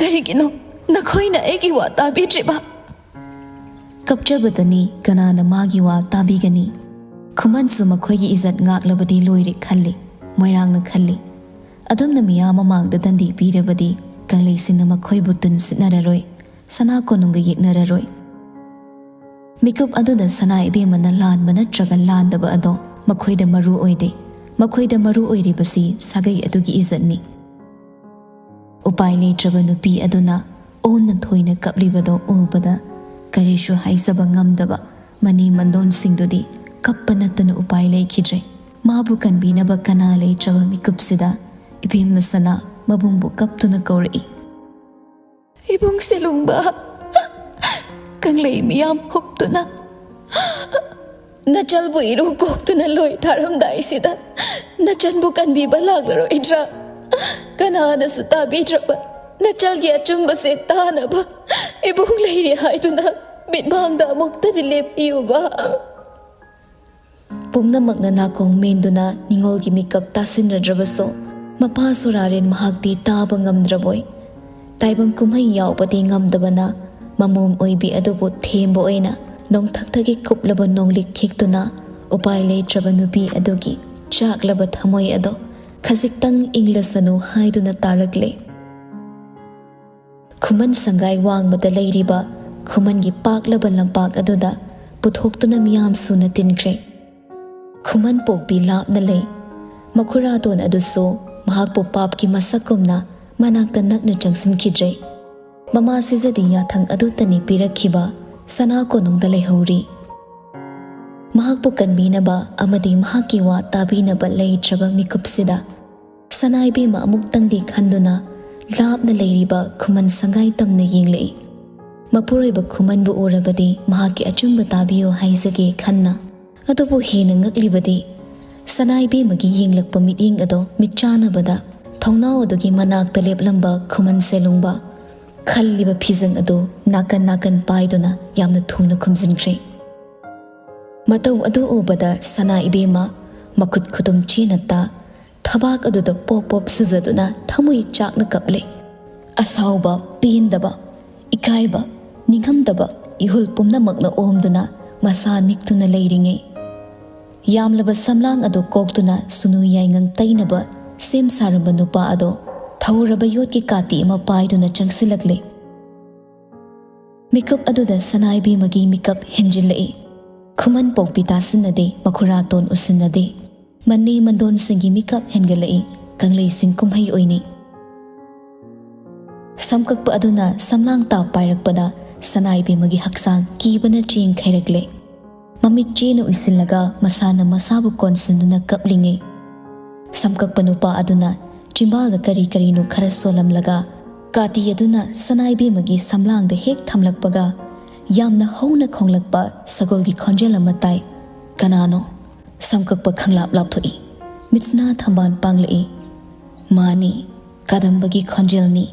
ꯀꯔꯤꯒꯤꯅꯣ ꯅꯈꯣꯏꯅ ꯑꯩꯒꯤ ꯋꯥ ꯇꯥꯕꯤꯗ꯭ꯔꯤꯕ?" ꯀꯞꯆꯕꯗꯅꯤ, ꯀꯅꯥꯅ ꯃꯥꯒꯤ ꯋꯥ ꯇꯥꯕꯤꯒꯅꯤ? ꯈꯨꯃꯟꯁꯨ ꯃꯈꯣꯏꯒꯤ ꯏꯖꯠ ꯉꯥꯛꯂꯕꯗꯤ ꯂꯣꯏꯔꯦ ꯈꯜꯂꯤ꯫ ꯃꯣꯏꯔꯥꯡꯅ ꯈꯜꯂꯤ, ꯑꯗꯨꯝꯅ ꯃꯤꯌꯥꯝ ꯃꯃꯥꯡꯗ ꯗꯟꯗꯤ ꯄꯤꯔꯕꯗꯤ ꯀꯪꯂꯩꯁꯤꯡꯅ ꯃꯈꯣꯏꯕꯨ ꯇꯨꯟ ꯁꯤꯠꯅꯔꯔꯣꯏ, ꯁꯅꯥ ꯀꯣꯅꯨꯡꯒ ꯌꯦꯛꯅꯔꯔꯣꯏ꯫ ꯃꯤꯀꯨꯞ ꯑꯗꯨꯗ ꯁꯅꯥ ꯏꯕꯦꯝꯃꯅ ꯂꯥꯟꯕ ꯅꯠꯇ꯭ꯔꯒ ꯂꯥꯟꯗꯕ ꯑꯗꯣ ꯃꯈꯣꯏꯗ ꯃꯔꯨ ꯑꯣꯏꯗꯦ꯫ ꯃꯈꯣꯏꯗ ꯃꯔꯨ ꯑꯣꯏꯔꯤꯕꯁꯤ ꯁꯥꯒꯩ ꯑꯗꯨꯒꯤ ꯏꯖꯠꯅꯤ꯫ ꯎꯄꯥꯏ ꯂꯩꯇ꯭ꯔꯕ ꯅꯨꯄꯤ ꯑꯗꯨꯅ ꯑꯣꯟꯅ ꯊꯣꯏꯅ ꯀꯞꯂꯤꯕꯗꯣ ꯎꯕꯗ ꯀꯔꯤꯁꯨ ꯍꯥꯏꯖꯕ ꯉꯝꯗꯕ ꯃꯅꯦꯝ ꯃꯗꯣꯟꯁꯤꯡꯗꯨꯗꯤ ꯀꯞꯄ ꯅꯠꯇꯅ ꯎꯄꯥꯏ ꯂꯩꯈꯤꯗ꯭ꯔꯦ꯫ ꯃꯥꯕꯨ ꯀꯟꯕꯤꯅꯕ ꯀꯅꯥ ꯂꯩꯇ꯭ꯔꯕ ꯃꯤꯀꯨꯞꯁꯤꯗ ꯏꯕꯦꯝꯃ ꯁꯅꯥ ꯃꯕꯨꯡꯕꯨ ꯀꯞꯇꯨꯅ ꯀꯧꯔꯛꯏ꯫ "ꯏꯕꯨꯡ ꯁꯦꯂꯨꯡꯕ, ꯀꯪꯂꯩ ꯃꯤꯌꯥꯝ ꯍꯨꯞꯇꯨꯅ ꯅꯆꯜꯕꯨ ꯏꯔꯨ ꯀꯣꯛꯇꯨꯅ ꯂꯣꯏ ꯊꯥꯔꯝꯗꯥꯏꯁꯤꯗ ꯅꯆꯟꯕꯨ ꯀꯟꯕꯤꯕ ꯂꯥꯛꯂꯔꯣꯏꯗ꯭ꯔꯥ? ꯀꯅꯥꯅꯁꯨ ꯇꯥꯕꯤꯗ꯭ꯔꯕ ꯅꯆꯜꯒꯤ ꯑꯆꯨꯝꯕꯁꯦ ꯇꯥꯅꯕ ꯏꯕꯨꯡ ꯂꯩꯔꯤ ꯍꯥꯏꯗꯨꯅ ꯃꯤꯠꯃꯥꯡꯗ ꯑꯃꯨꯛꯇꯗꯤ ꯂꯦꯞꯄꯤꯌꯨꯕ꯫" ꯄꯨꯝꯅꯃꯛꯅ ꯅꯥꯀꯣꯡ ꯃꯦꯟꯗꯨꯅ ꯅꯤꯉꯣꯜꯒꯤ ꯃꯤꯀꯞ ꯇꯥꯁꯤꯟꯅꯗ꯭ꯔꯕꯁꯨ, ꯃꯄꯥ ꯁꯣꯔꯥꯔꯦꯟ ꯃꯍꯥꯛꯇꯤ ꯇꯥꯕ ꯉꯝꯗ꯭ꯔꯕꯣꯏ꯫ ꯇꯥꯏꯕꯪ ꯀꯨꯝꯍꯩ ꯌꯥꯎꯕꯗꯤ ꯉꯝꯗꯕꯅ, ꯃꯃꯣꯝ ꯑꯣꯏꯕꯤ ꯑꯗꯨꯕꯨ ꯊꯦꯝꯕ ꯑꯣꯏꯅ ꯅꯣꯡꯊꯛꯇꯒꯤ ꯀꯨꯞꯂꯕ ꯅꯣꯡꯂꯤꯛ ꯈꯤꯛꯇꯨꯅ, ꯎꯄꯥꯏ ꯂꯩꯇ꯭ꯔꯕ ꯅꯨꯄꯤ ꯑꯗꯨꯒꯤ ꯆꯥꯛꯂꯕ ꯊꯃꯣꯏ ꯑꯗꯣ ꯈꯖꯤꯛꯇꯪ ꯏꯪꯂꯁꯅꯨ ꯍꯥꯏꯗꯨꯅ ꯇꯥꯔꯛꯂꯦ꯫ ꯈꯨꯃꯟ ꯁꯪꯒꯥꯏ ꯋꯥꯡꯃꯗ ꯂꯩꯔꯤꯕ ꯈꯨꯃꯟꯒꯤ ꯄꯥꯛꯂꯕ ꯂꯝꯄꯥꯛ ꯑꯗꯨꯗ ꯄꯨꯊꯣꯛꯇꯨꯅ ꯃꯤꯌꯥꯝ ꯁꯨꯅ ꯇꯤꯟꯈ꯭ꯔꯦ꯫ ꯈꯨꯃꯟ ꯄꯣꯛꯄꯤ ꯂꯥꯞꯅ ꯂꯩ꯫ ꯃꯈꯨꯔꯥꯇꯣꯟ ꯑꯗꯨꯁꯨ ꯃꯍꯥꯛꯄꯨ ꯄꯥꯞꯀꯤ ꯃꯁꯛꯀꯨꯝꯅ ꯃꯅꯥꯛꯇ ꯅꯛꯅ ꯆꯪꯁꯤꯟꯈꯤꯗ꯭ꯔꯦ꯫ ꯃꯃꯥ ꯁꯤꯖꯗꯤ ꯌꯥꯊꯪ ꯑꯗꯨꯇꯅꯤ ꯄꯤꯔꯛꯈꯤꯕ, ꯁꯅꯥ ꯀꯣꯅꯨꯡꯗ ꯂꯩꯍꯧꯔꯤ꯫ ꯃꯍꯥꯛꯄꯨ ꯀꯟꯕꯤꯅꯕ ꯑꯃꯗꯤ ꯃꯍꯥꯛꯀꯤ ꯋꯥ ꯇꯥꯕꯤꯅꯕ ꯂꯩꯇ꯭ꯔꯕ ꯃꯤꯀꯨꯞꯁꯤꯗ, ꯁꯅꯥ ꯏꯕꯦꯝꯃ ꯑꯃꯨꯛꯇꯪꯗꯤ ꯈꯟꯗꯨꯅ ꯂꯥꯞꯅ ꯂꯩꯔꯤꯕ ꯈꯨꯃꯟ ꯁꯪꯒꯥꯏ ꯇꯝꯅ ꯌꯦꯡꯂꯛꯏ꯫ ꯃꯄꯨꯔꯣꯏꯕ ꯈꯨꯃꯟꯕꯨ ꯎꯔꯕꯗꯤ ꯃꯍꯥꯛꯀꯤ ꯑꯆꯨꯝꯕ ꯇꯥꯕꯤꯌꯨ ꯍꯥꯏꯖꯒꯦ ꯈꯟꯅ꯫ ꯑꯗꯨꯕꯨ ꯍꯦꯟꯅ ꯉꯛꯂꯤꯕꯗꯤ, ꯁꯅꯥ ꯏꯕꯦꯝꯃꯒꯤ ꯌꯦꯡꯂꯛꯄ ꯃꯤꯠꯌꯦꯡ ꯑꯗꯣ ꯃꯤꯠꯆꯥꯟꯅꯕꯗ ꯊꯣꯡꯅꯥꯎ ꯑꯗꯨꯒꯤ ꯃꯅꯥꯛꯇ ꯂꯦꯞꯂꯝꯕ ꯈꯨꯃꯟ ꯁꯦꯂꯨꯡꯕ ꯈꯜꯂꯤꯕ ꯐꯤꯖꯪ ꯑꯗꯨ ꯅꯥꯀꯟ ꯅꯥꯀꯟ ꯄꯥꯏꯗꯨꯅ ꯌꯥꯝꯅ ꯊꯨꯅ ꯈꯨꯝꯖꯤꯟꯈ꯭ꯔꯦ꯫ ꯃꯇꯧ ꯑꯗꯨ ꯎꯕꯗ ꯁꯅꯥ ꯏꯕꯦꯝꯃ ꯃꯈꯨꯠ ꯈꯨꯗꯨꯝ ꯆꯦꯅ ꯇꯥ, ꯊꯕꯥꯛ ꯑꯗꯨꯗ ꯄꯣꯞ ꯄꯣꯞ ꯁꯨꯖꯗꯨꯅ ꯊꯃꯣꯏ ꯆꯥꯛꯅ ꯀꯞꯂꯦ꯫ ꯑꯁꯥꯎꯕ, ꯄꯦꯟꯗꯕ, ꯏꯀꯥꯏꯕ, ꯅꯤꯡꯉꯝꯗꯕ ꯏꯍꯨꯜ ꯄꯨꯝꯅꯃꯛꯅ ꯑꯣꯝꯗꯨꯅ ꯃꯁꯥ ꯅꯤꯛꯇꯨꯅ ꯂꯩꯔꯤꯉꯩ, ꯌꯥꯝꯂꯕ ꯁꯝꯂꯥꯡ ꯑꯗꯨ ꯀꯣꯛꯇꯨꯅ ꯁꯨꯅꯨ ꯌꯥꯏꯉꯪ ꯇꯩꯅꯕ ꯁꯦꯝ ꯁꯥꯔꯝꯕ ꯅꯨꯄꯥ ꯑꯗꯣ ꯊꯧꯔꯕ ꯌꯣꯠꯀꯤ ꯀꯥꯇꯤ ꯑꯃ ꯄꯥꯏꯗꯨꯅ ꯆꯪꯁꯤꯜꯂꯛꯂꯦ꯫ ꯃꯤꯀꯨꯞ ꯑꯗꯨꯗ ꯁꯅꯥ ꯏꯕꯦꯝꯃꯒꯤ ꯃꯤꯀꯞ ꯍꯦꯟꯖꯤꯜꯂꯛꯏ꯫ ꯈꯨꯃꯟ ꯄꯣꯛꯄꯤ ꯇꯥꯁꯤꯟꯅꯗꯦ, ꯃꯈꯨꯔꯥꯇꯣꯟ ꯎꯁꯤꯟꯅꯗꯦ꯫ ꯃꯅꯦ ꯃꯟꯗꯣꯟꯁꯤꯡꯒꯤ ꯃꯤꯀꯞ ꯍꯦꯟꯒꯠꯂꯛꯏ꯫ ꯀꯪꯂꯩꯁꯤꯡ ꯀꯨꯝꯍꯩ ꯑꯣꯏꯅꯩ꯫ ꯁꯝꯀꯛꯄ ꯑꯗꯨꯅ ꯁꯝꯂꯥꯡ ꯇꯥꯞ ꯄꯥꯏꯔꯛꯄꯗ ꯁꯅꯥ ꯏꯕꯦꯝꯃꯒꯤ ꯍꯛꯆꯥꯡ ꯀꯤꯕꯅ ꯆꯦꯡ ꯈꯩꯔꯛꯂꯦ꯫ ꯃꯃꯤꯠ ꯆꯦꯅ ꯎꯏꯁꯤꯜꯂꯒ ꯃꯁꯥꯅ ꯃꯁꯥꯕꯨ ꯀꯣꯟꯁꯤꯟꯗꯨꯅ ꯀꯞꯂꯤꯉꯩ, ꯁꯝꯀꯛꯄ ꯅꯨꯄꯥ ꯑꯗꯨꯅ ꯆꯤꯝꯕꯥꯜꯗ ꯀꯔꯤ ꯀꯔꯤꯅꯣ ꯈꯔ ꯁꯣꯜꯂꯝꯂꯒ, ꯀꯥꯇꯤ ꯑꯗꯨꯅ ꯁꯅꯥ ꯏꯕꯦꯝꯃꯒꯤ ꯁꯝꯂꯥꯡꯗ ꯍꯦꯛ ꯊꯝꯂꯛꯄꯒ, ꯌꯥꯝꯅ ꯍꯧꯅ ꯈꯣꯡꯂꯛꯄ ꯁꯒꯣꯜꯒꯤ ꯈꯣꯟꯖꯦꯜ ꯑꯃ ꯇꯥꯏ꯫ "ꯀꯅꯥꯅꯣ?" ꯁꯝꯀꯛꯄ ꯈꯪꯂꯥꯞ ꯂꯥꯞꯊꯣꯛꯏ꯫ ꯃꯤꯠꯁꯅꯥ ꯊꯝꯕꯥꯜ ꯄꯥꯡꯂꯛꯏ꯫ "ꯃꯥꯅꯤ, ꯀꯗꯝꯕꯒꯤ ꯈꯣꯟꯖꯦꯜꯅꯤ꯫"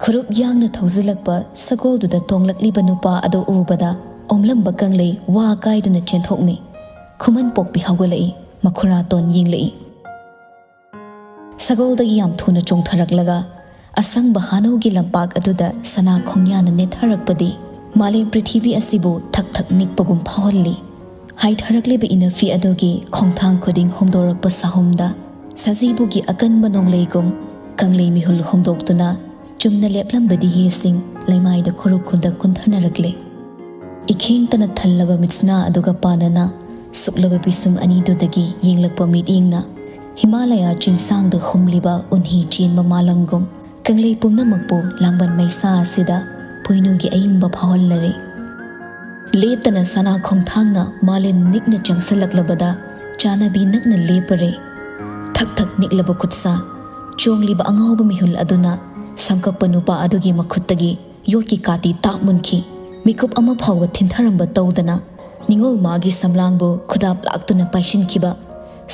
ꯈꯨꯔꯨꯞ ꯌꯥꯡꯅ ꯊꯧꯖꯤꯜꯂꯛꯄ ꯁꯒꯣꯜꯗꯨꯗ ꯇꯣꯡꯂꯛꯂꯤꯕ ꯅꯨꯄꯥ ꯑꯗꯨ ꯎꯕꯗ ꯑꯣꯝꯂꯝꯕ ꯀꯪꯂꯩ ꯋꯥ ꯀꯥꯏꯗꯨꯅ ꯆꯦꯟꯊꯣꯛꯅꯩ꯫ ꯈꯨꯃꯟ ꯄꯣꯛꯄꯤ ꯍꯧꯒꯠꯂꯛꯏ, ꯃꯈꯨꯔꯥꯇꯣꯟ ꯌꯦꯡꯂꯛꯏ꯫ ꯁꯒꯣꯜꯗꯒꯤ ꯌꯥꯝ ꯊꯨꯅ ꯆꯣꯡꯊꯔꯛꯂꯒ ꯑꯁꯪꯕ ꯍꯥꯅꯧꯒꯤ ꯂꯝꯄꯥꯛ ꯑꯗꯨꯗ ꯁꯅꯥ ꯈꯣꯡꯌꯥꯅ ꯅꯦꯠꯊꯔꯛꯄꯗꯤ ꯃꯥꯂꯦꯝ ꯄ꯭ꯔꯤꯊꯤꯕꯤ ꯑꯁꯤꯕꯨ ꯊꯛ ꯊꯛ ꯅꯤꯛꯄꯒꯨꯝ ꯐꯥꯎꯍꯜꯂꯤ꯫ ꯍꯥꯏꯊꯔꯛꯂꯤꯕ ꯏꯅꯐꯤ ꯑꯗꯨꯒꯤ ꯈꯣꯡꯊꯥꯡ ꯈꯨꯗꯤꯡ ꯍꯨꯝꯗꯣꯔꯛꯄ ꯁꯥꯍꯨꯝꯗ ꯁꯖꯤꯕꯨꯒꯤ ꯑꯀꯟꯕ ꯅꯣꯡꯂꯩꯒꯨꯝ ꯀꯪꯂꯩ ꯃꯤꯍꯨꯜ ꯍꯨꯝꯗꯣꯛꯇꯨꯅ ꯆꯨꯝꯅ ꯂꯦꯞꯂꯝꯕ ꯗꯤꯍꯦꯁꯤꯡ ꯂꯩꯃꯥꯏꯗ ꯈꯨꯔꯨ ꯈꯨꯟꯗ ꯀꯨꯟꯊꯅꯔꯛꯂꯦ꯫ ꯏꯈꯦꯡꯇꯅ ꯊꯜꯂꯕ ꯃꯤꯠꯁꯅꯥ ꯑꯗꯨꯒ ꯄꯥꯟꯅꯅ ꯁꯨꯛꯂꯕ ꯄꯤꯁꯨꯝ ꯑꯅꯤꯗꯨꯗꯒꯤ ꯌꯦꯡꯂꯛꯄ ꯃꯤꯠꯌꯦꯡꯅ ꯍꯤꯃꯥꯂꯌꯥ ꯆꯤꯡꯁꯥꯡꯗ ꯍꯨꯝꯂꯤꯕ ꯎꯟꯍꯤ ꯆꯦꯟꯕ ꯃꯥꯂꯪꯒꯨꯝ ꯀꯪꯂꯩ ꯄꯨꯝꯅꯃꯛꯄꯨ ꯂꯥꯡꯕꯟ ꯃꯩꯁꯥ ꯑꯁꯤꯗ ꯄꯣꯏꯅꯨꯒꯤ ꯑꯏꯪꯕ ꯐꯥꯎꯍꯜꯂꯔꯦ꯫ ꯂꯦꯞꯇꯅ ꯁꯅꯥ ꯈꯣꯡꯊꯥꯡꯅ ꯃꯥꯂꯦꯝ ꯅꯤꯛꯅ ꯆꯪꯁꯤꯜꯂꯛꯂꯕꯗ ꯆꯥꯟꯅꯕꯤ ꯅꯛꯅ ꯂꯦꯞꯄꯔꯦ꯫ ꯊꯛ ꯊꯛ ꯅꯤꯛꯂꯕ ꯈꯨꯠꯁꯥ, ꯆꯣꯡꯂꯤꯕ ꯑꯉꯥꯎꯕ ꯃꯤꯍꯨꯜ ꯑꯗꯨꯅ ꯁꯝꯀꯛꯄ ꯅꯨꯄꯥ ꯑꯗꯨꯒꯤ ꯃꯈꯨꯠꯇꯒꯤ ꯌꯣꯠꯀꯤ ꯀꯥꯇꯤ ꯇꯥꯛ ꯃꯨꯟꯈꯤ꯫ ꯃꯤꯀꯨꯞ ꯑꯃ ꯐꯥꯎꯕ ꯊꯤꯟꯊꯔꯝꯕ ꯇꯧꯗꯅ ꯅꯤꯉꯣꯜ ꯃꯥꯒꯤ ꯁꯝꯂꯥꯡꯕꯨ ꯈꯨꯗꯥꯞ ꯂꯥꯛꯇꯨꯅ ꯄꯥꯏꯁꯤꯟꯈꯤꯕ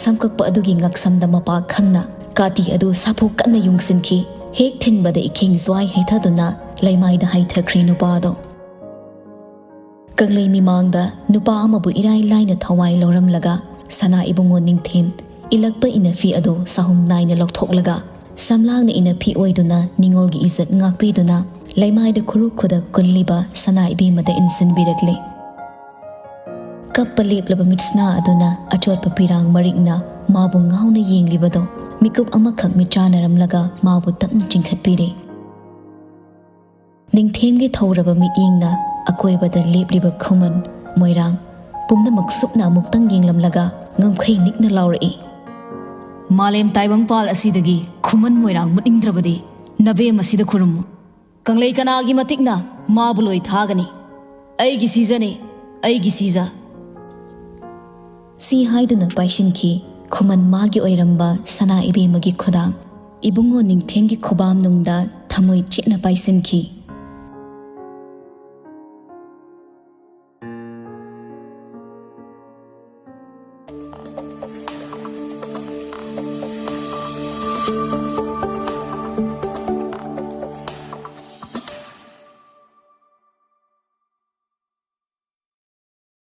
ꯁꯝꯀꯛꯄ ꯑꯗꯨꯒꯤ ꯉꯛꯁꯝꯗ ꯃꯄꯥ ꯈꯪꯅ ꯀꯥꯇꯤ ꯑꯗꯨ ꯁꯥꯐꯨ ꯀꯟꯅ ꯌꯨꯡꯁꯤꯟꯈꯤ꯫ ꯍꯦꯛ ꯊꯤꯟꯕꯗ ꯏꯈꯤꯡ ꯖ꯭ꯋꯥꯏ ꯍꯩꯊꯗꯨꯅ ꯂꯩꯃꯥꯏꯗ ꯍꯩꯊꯈ꯭ꯔꯦ ꯅꯨꯄꯥꯗꯣ꯫ ꯀꯪꯂꯩ ꯃꯤꯃꯥꯡꯗ ꯅꯨꯄꯥ ꯑꯃꯕꯨ ꯏꯔꯥꯏ ꯂꯥꯏꯅ ꯊꯋꯥꯏ ꯂꯧꯔꯝꯂꯒ ꯁꯅꯥ ꯏꯕꯨꯡꯉꯣ ꯅꯤꯡꯊꯦꯝ ꯏꯜꯂꯛꯄ ꯏꯅꯐꯤ ꯑꯗꯨ ꯆꯍꯨꯝ ꯅꯥꯏꯅ ꯂꯧꯊꯣꯛꯂꯒ ꯁꯝꯂꯥꯡꯅ ꯏꯅꯐꯤ ꯑꯣꯏꯗꯨꯅ ꯅꯤꯉꯣꯜꯒꯤ ꯏꯖꯠ ꯉꯥꯛꯄꯤꯗꯨꯅ ꯂꯩꯃꯥꯏꯗ ꯈꯨꯔꯨ ꯈꯨꯗꯛ ꯀꯨꯜꯂꯤꯕ ꯁꯅꯥ ꯏꯕꯦꯝꯃꯗ ꯏꯟꯁꯤꯟꯕꯤꯔꯛꯂꯦ꯫ ꯀꯞꯄ ꯂꯦꯞꯂꯕ ꯃꯤꯠꯁꯅꯥ ꯑꯗꯨꯅ ꯑꯆꯣꯠꯄ ꯄꯤꯔꯥꯡ ꯃꯔꯤꯛꯅ ꯃꯥꯕꯨ ꯉꯥꯎꯅ ꯌꯦꯡꯂꯤꯕꯗꯣ ꯃꯤꯀꯨꯞ ꯑꯃꯈꯛ ꯃꯤꯠꯆꯥꯅꯔꯝꯂꯒ ꯃꯥꯕꯨ ꯇꯞꯅ ꯆꯤꯡꯈꯠꯄꯤꯔꯦ꯫ ꯅꯤꯡꯊꯦꯝꯒꯤ ꯊꯧꯔꯕ ꯃꯤꯠꯌꯦꯡꯅ ꯑꯀꯣꯏꯕꯗ ꯂꯦꯞꯂꯤꯕ ꯈꯨꯃꯟ, ꯃꯣꯏꯔꯥꯡ ꯄꯨꯝꯅꯃꯛ ꯁꯨꯞꯅ ꯑꯃꯨꯛꯇꯪ ꯌꯦꯡꯂꯝꯂꯒ ꯉꯝꯈꯩ ꯅꯤꯛꯅ ꯂꯥꯎꯔꯛꯏ, "ꯃꯥꯂꯦꯝ ꯇꯥꯏꯕꯪꯄꯥꯜ ꯑꯁꯤꯗꯒꯤ ꯈꯨꯃꯟ ꯃꯣꯏꯔꯥꯡ ꯃꯨꯠꯅꯤꯡꯗ꯭ꯔꯕꯗꯤ ꯅꯕꯦꯝ ꯑꯁꯤꯗ ꯈꯨꯔꯨꯝꯃꯨ꯫ ꯀꯪꯂꯩ ꯀꯅꯥꯒꯤ ꯃꯇꯤꯛꯅ ꯃꯥꯕꯨ ꯂꯣꯏ ꯊꯥꯒꯅꯤ? ꯑꯩꯒꯤ ꯁꯤꯖꯅꯤ, ꯑꯩꯒꯤ ꯁꯤꯖ!" ꯁꯤ ꯍꯥꯏꯗꯨꯅ ꯄꯥꯏꯁꯤꯟꯈꯤ ꯈꯨꯃꯟ ꯃꯥꯒꯤ ꯑꯣꯏꯔꯝꯕ ꯁꯅꯥ ꯏꯕꯦꯝꯃꯒꯤ ꯈꯨꯗꯥꯡ꯫ ꯏꯕꯨꯡꯉꯣ ꯅꯤꯡꯊꯦꯝꯒꯤ ꯈꯨꯕꯥꯝ ꯅꯨꯡꯗ ꯊꯃꯣꯏ ꯆꯤꯠꯅ ꯄꯥꯏꯁꯤꯟꯈꯤ꯫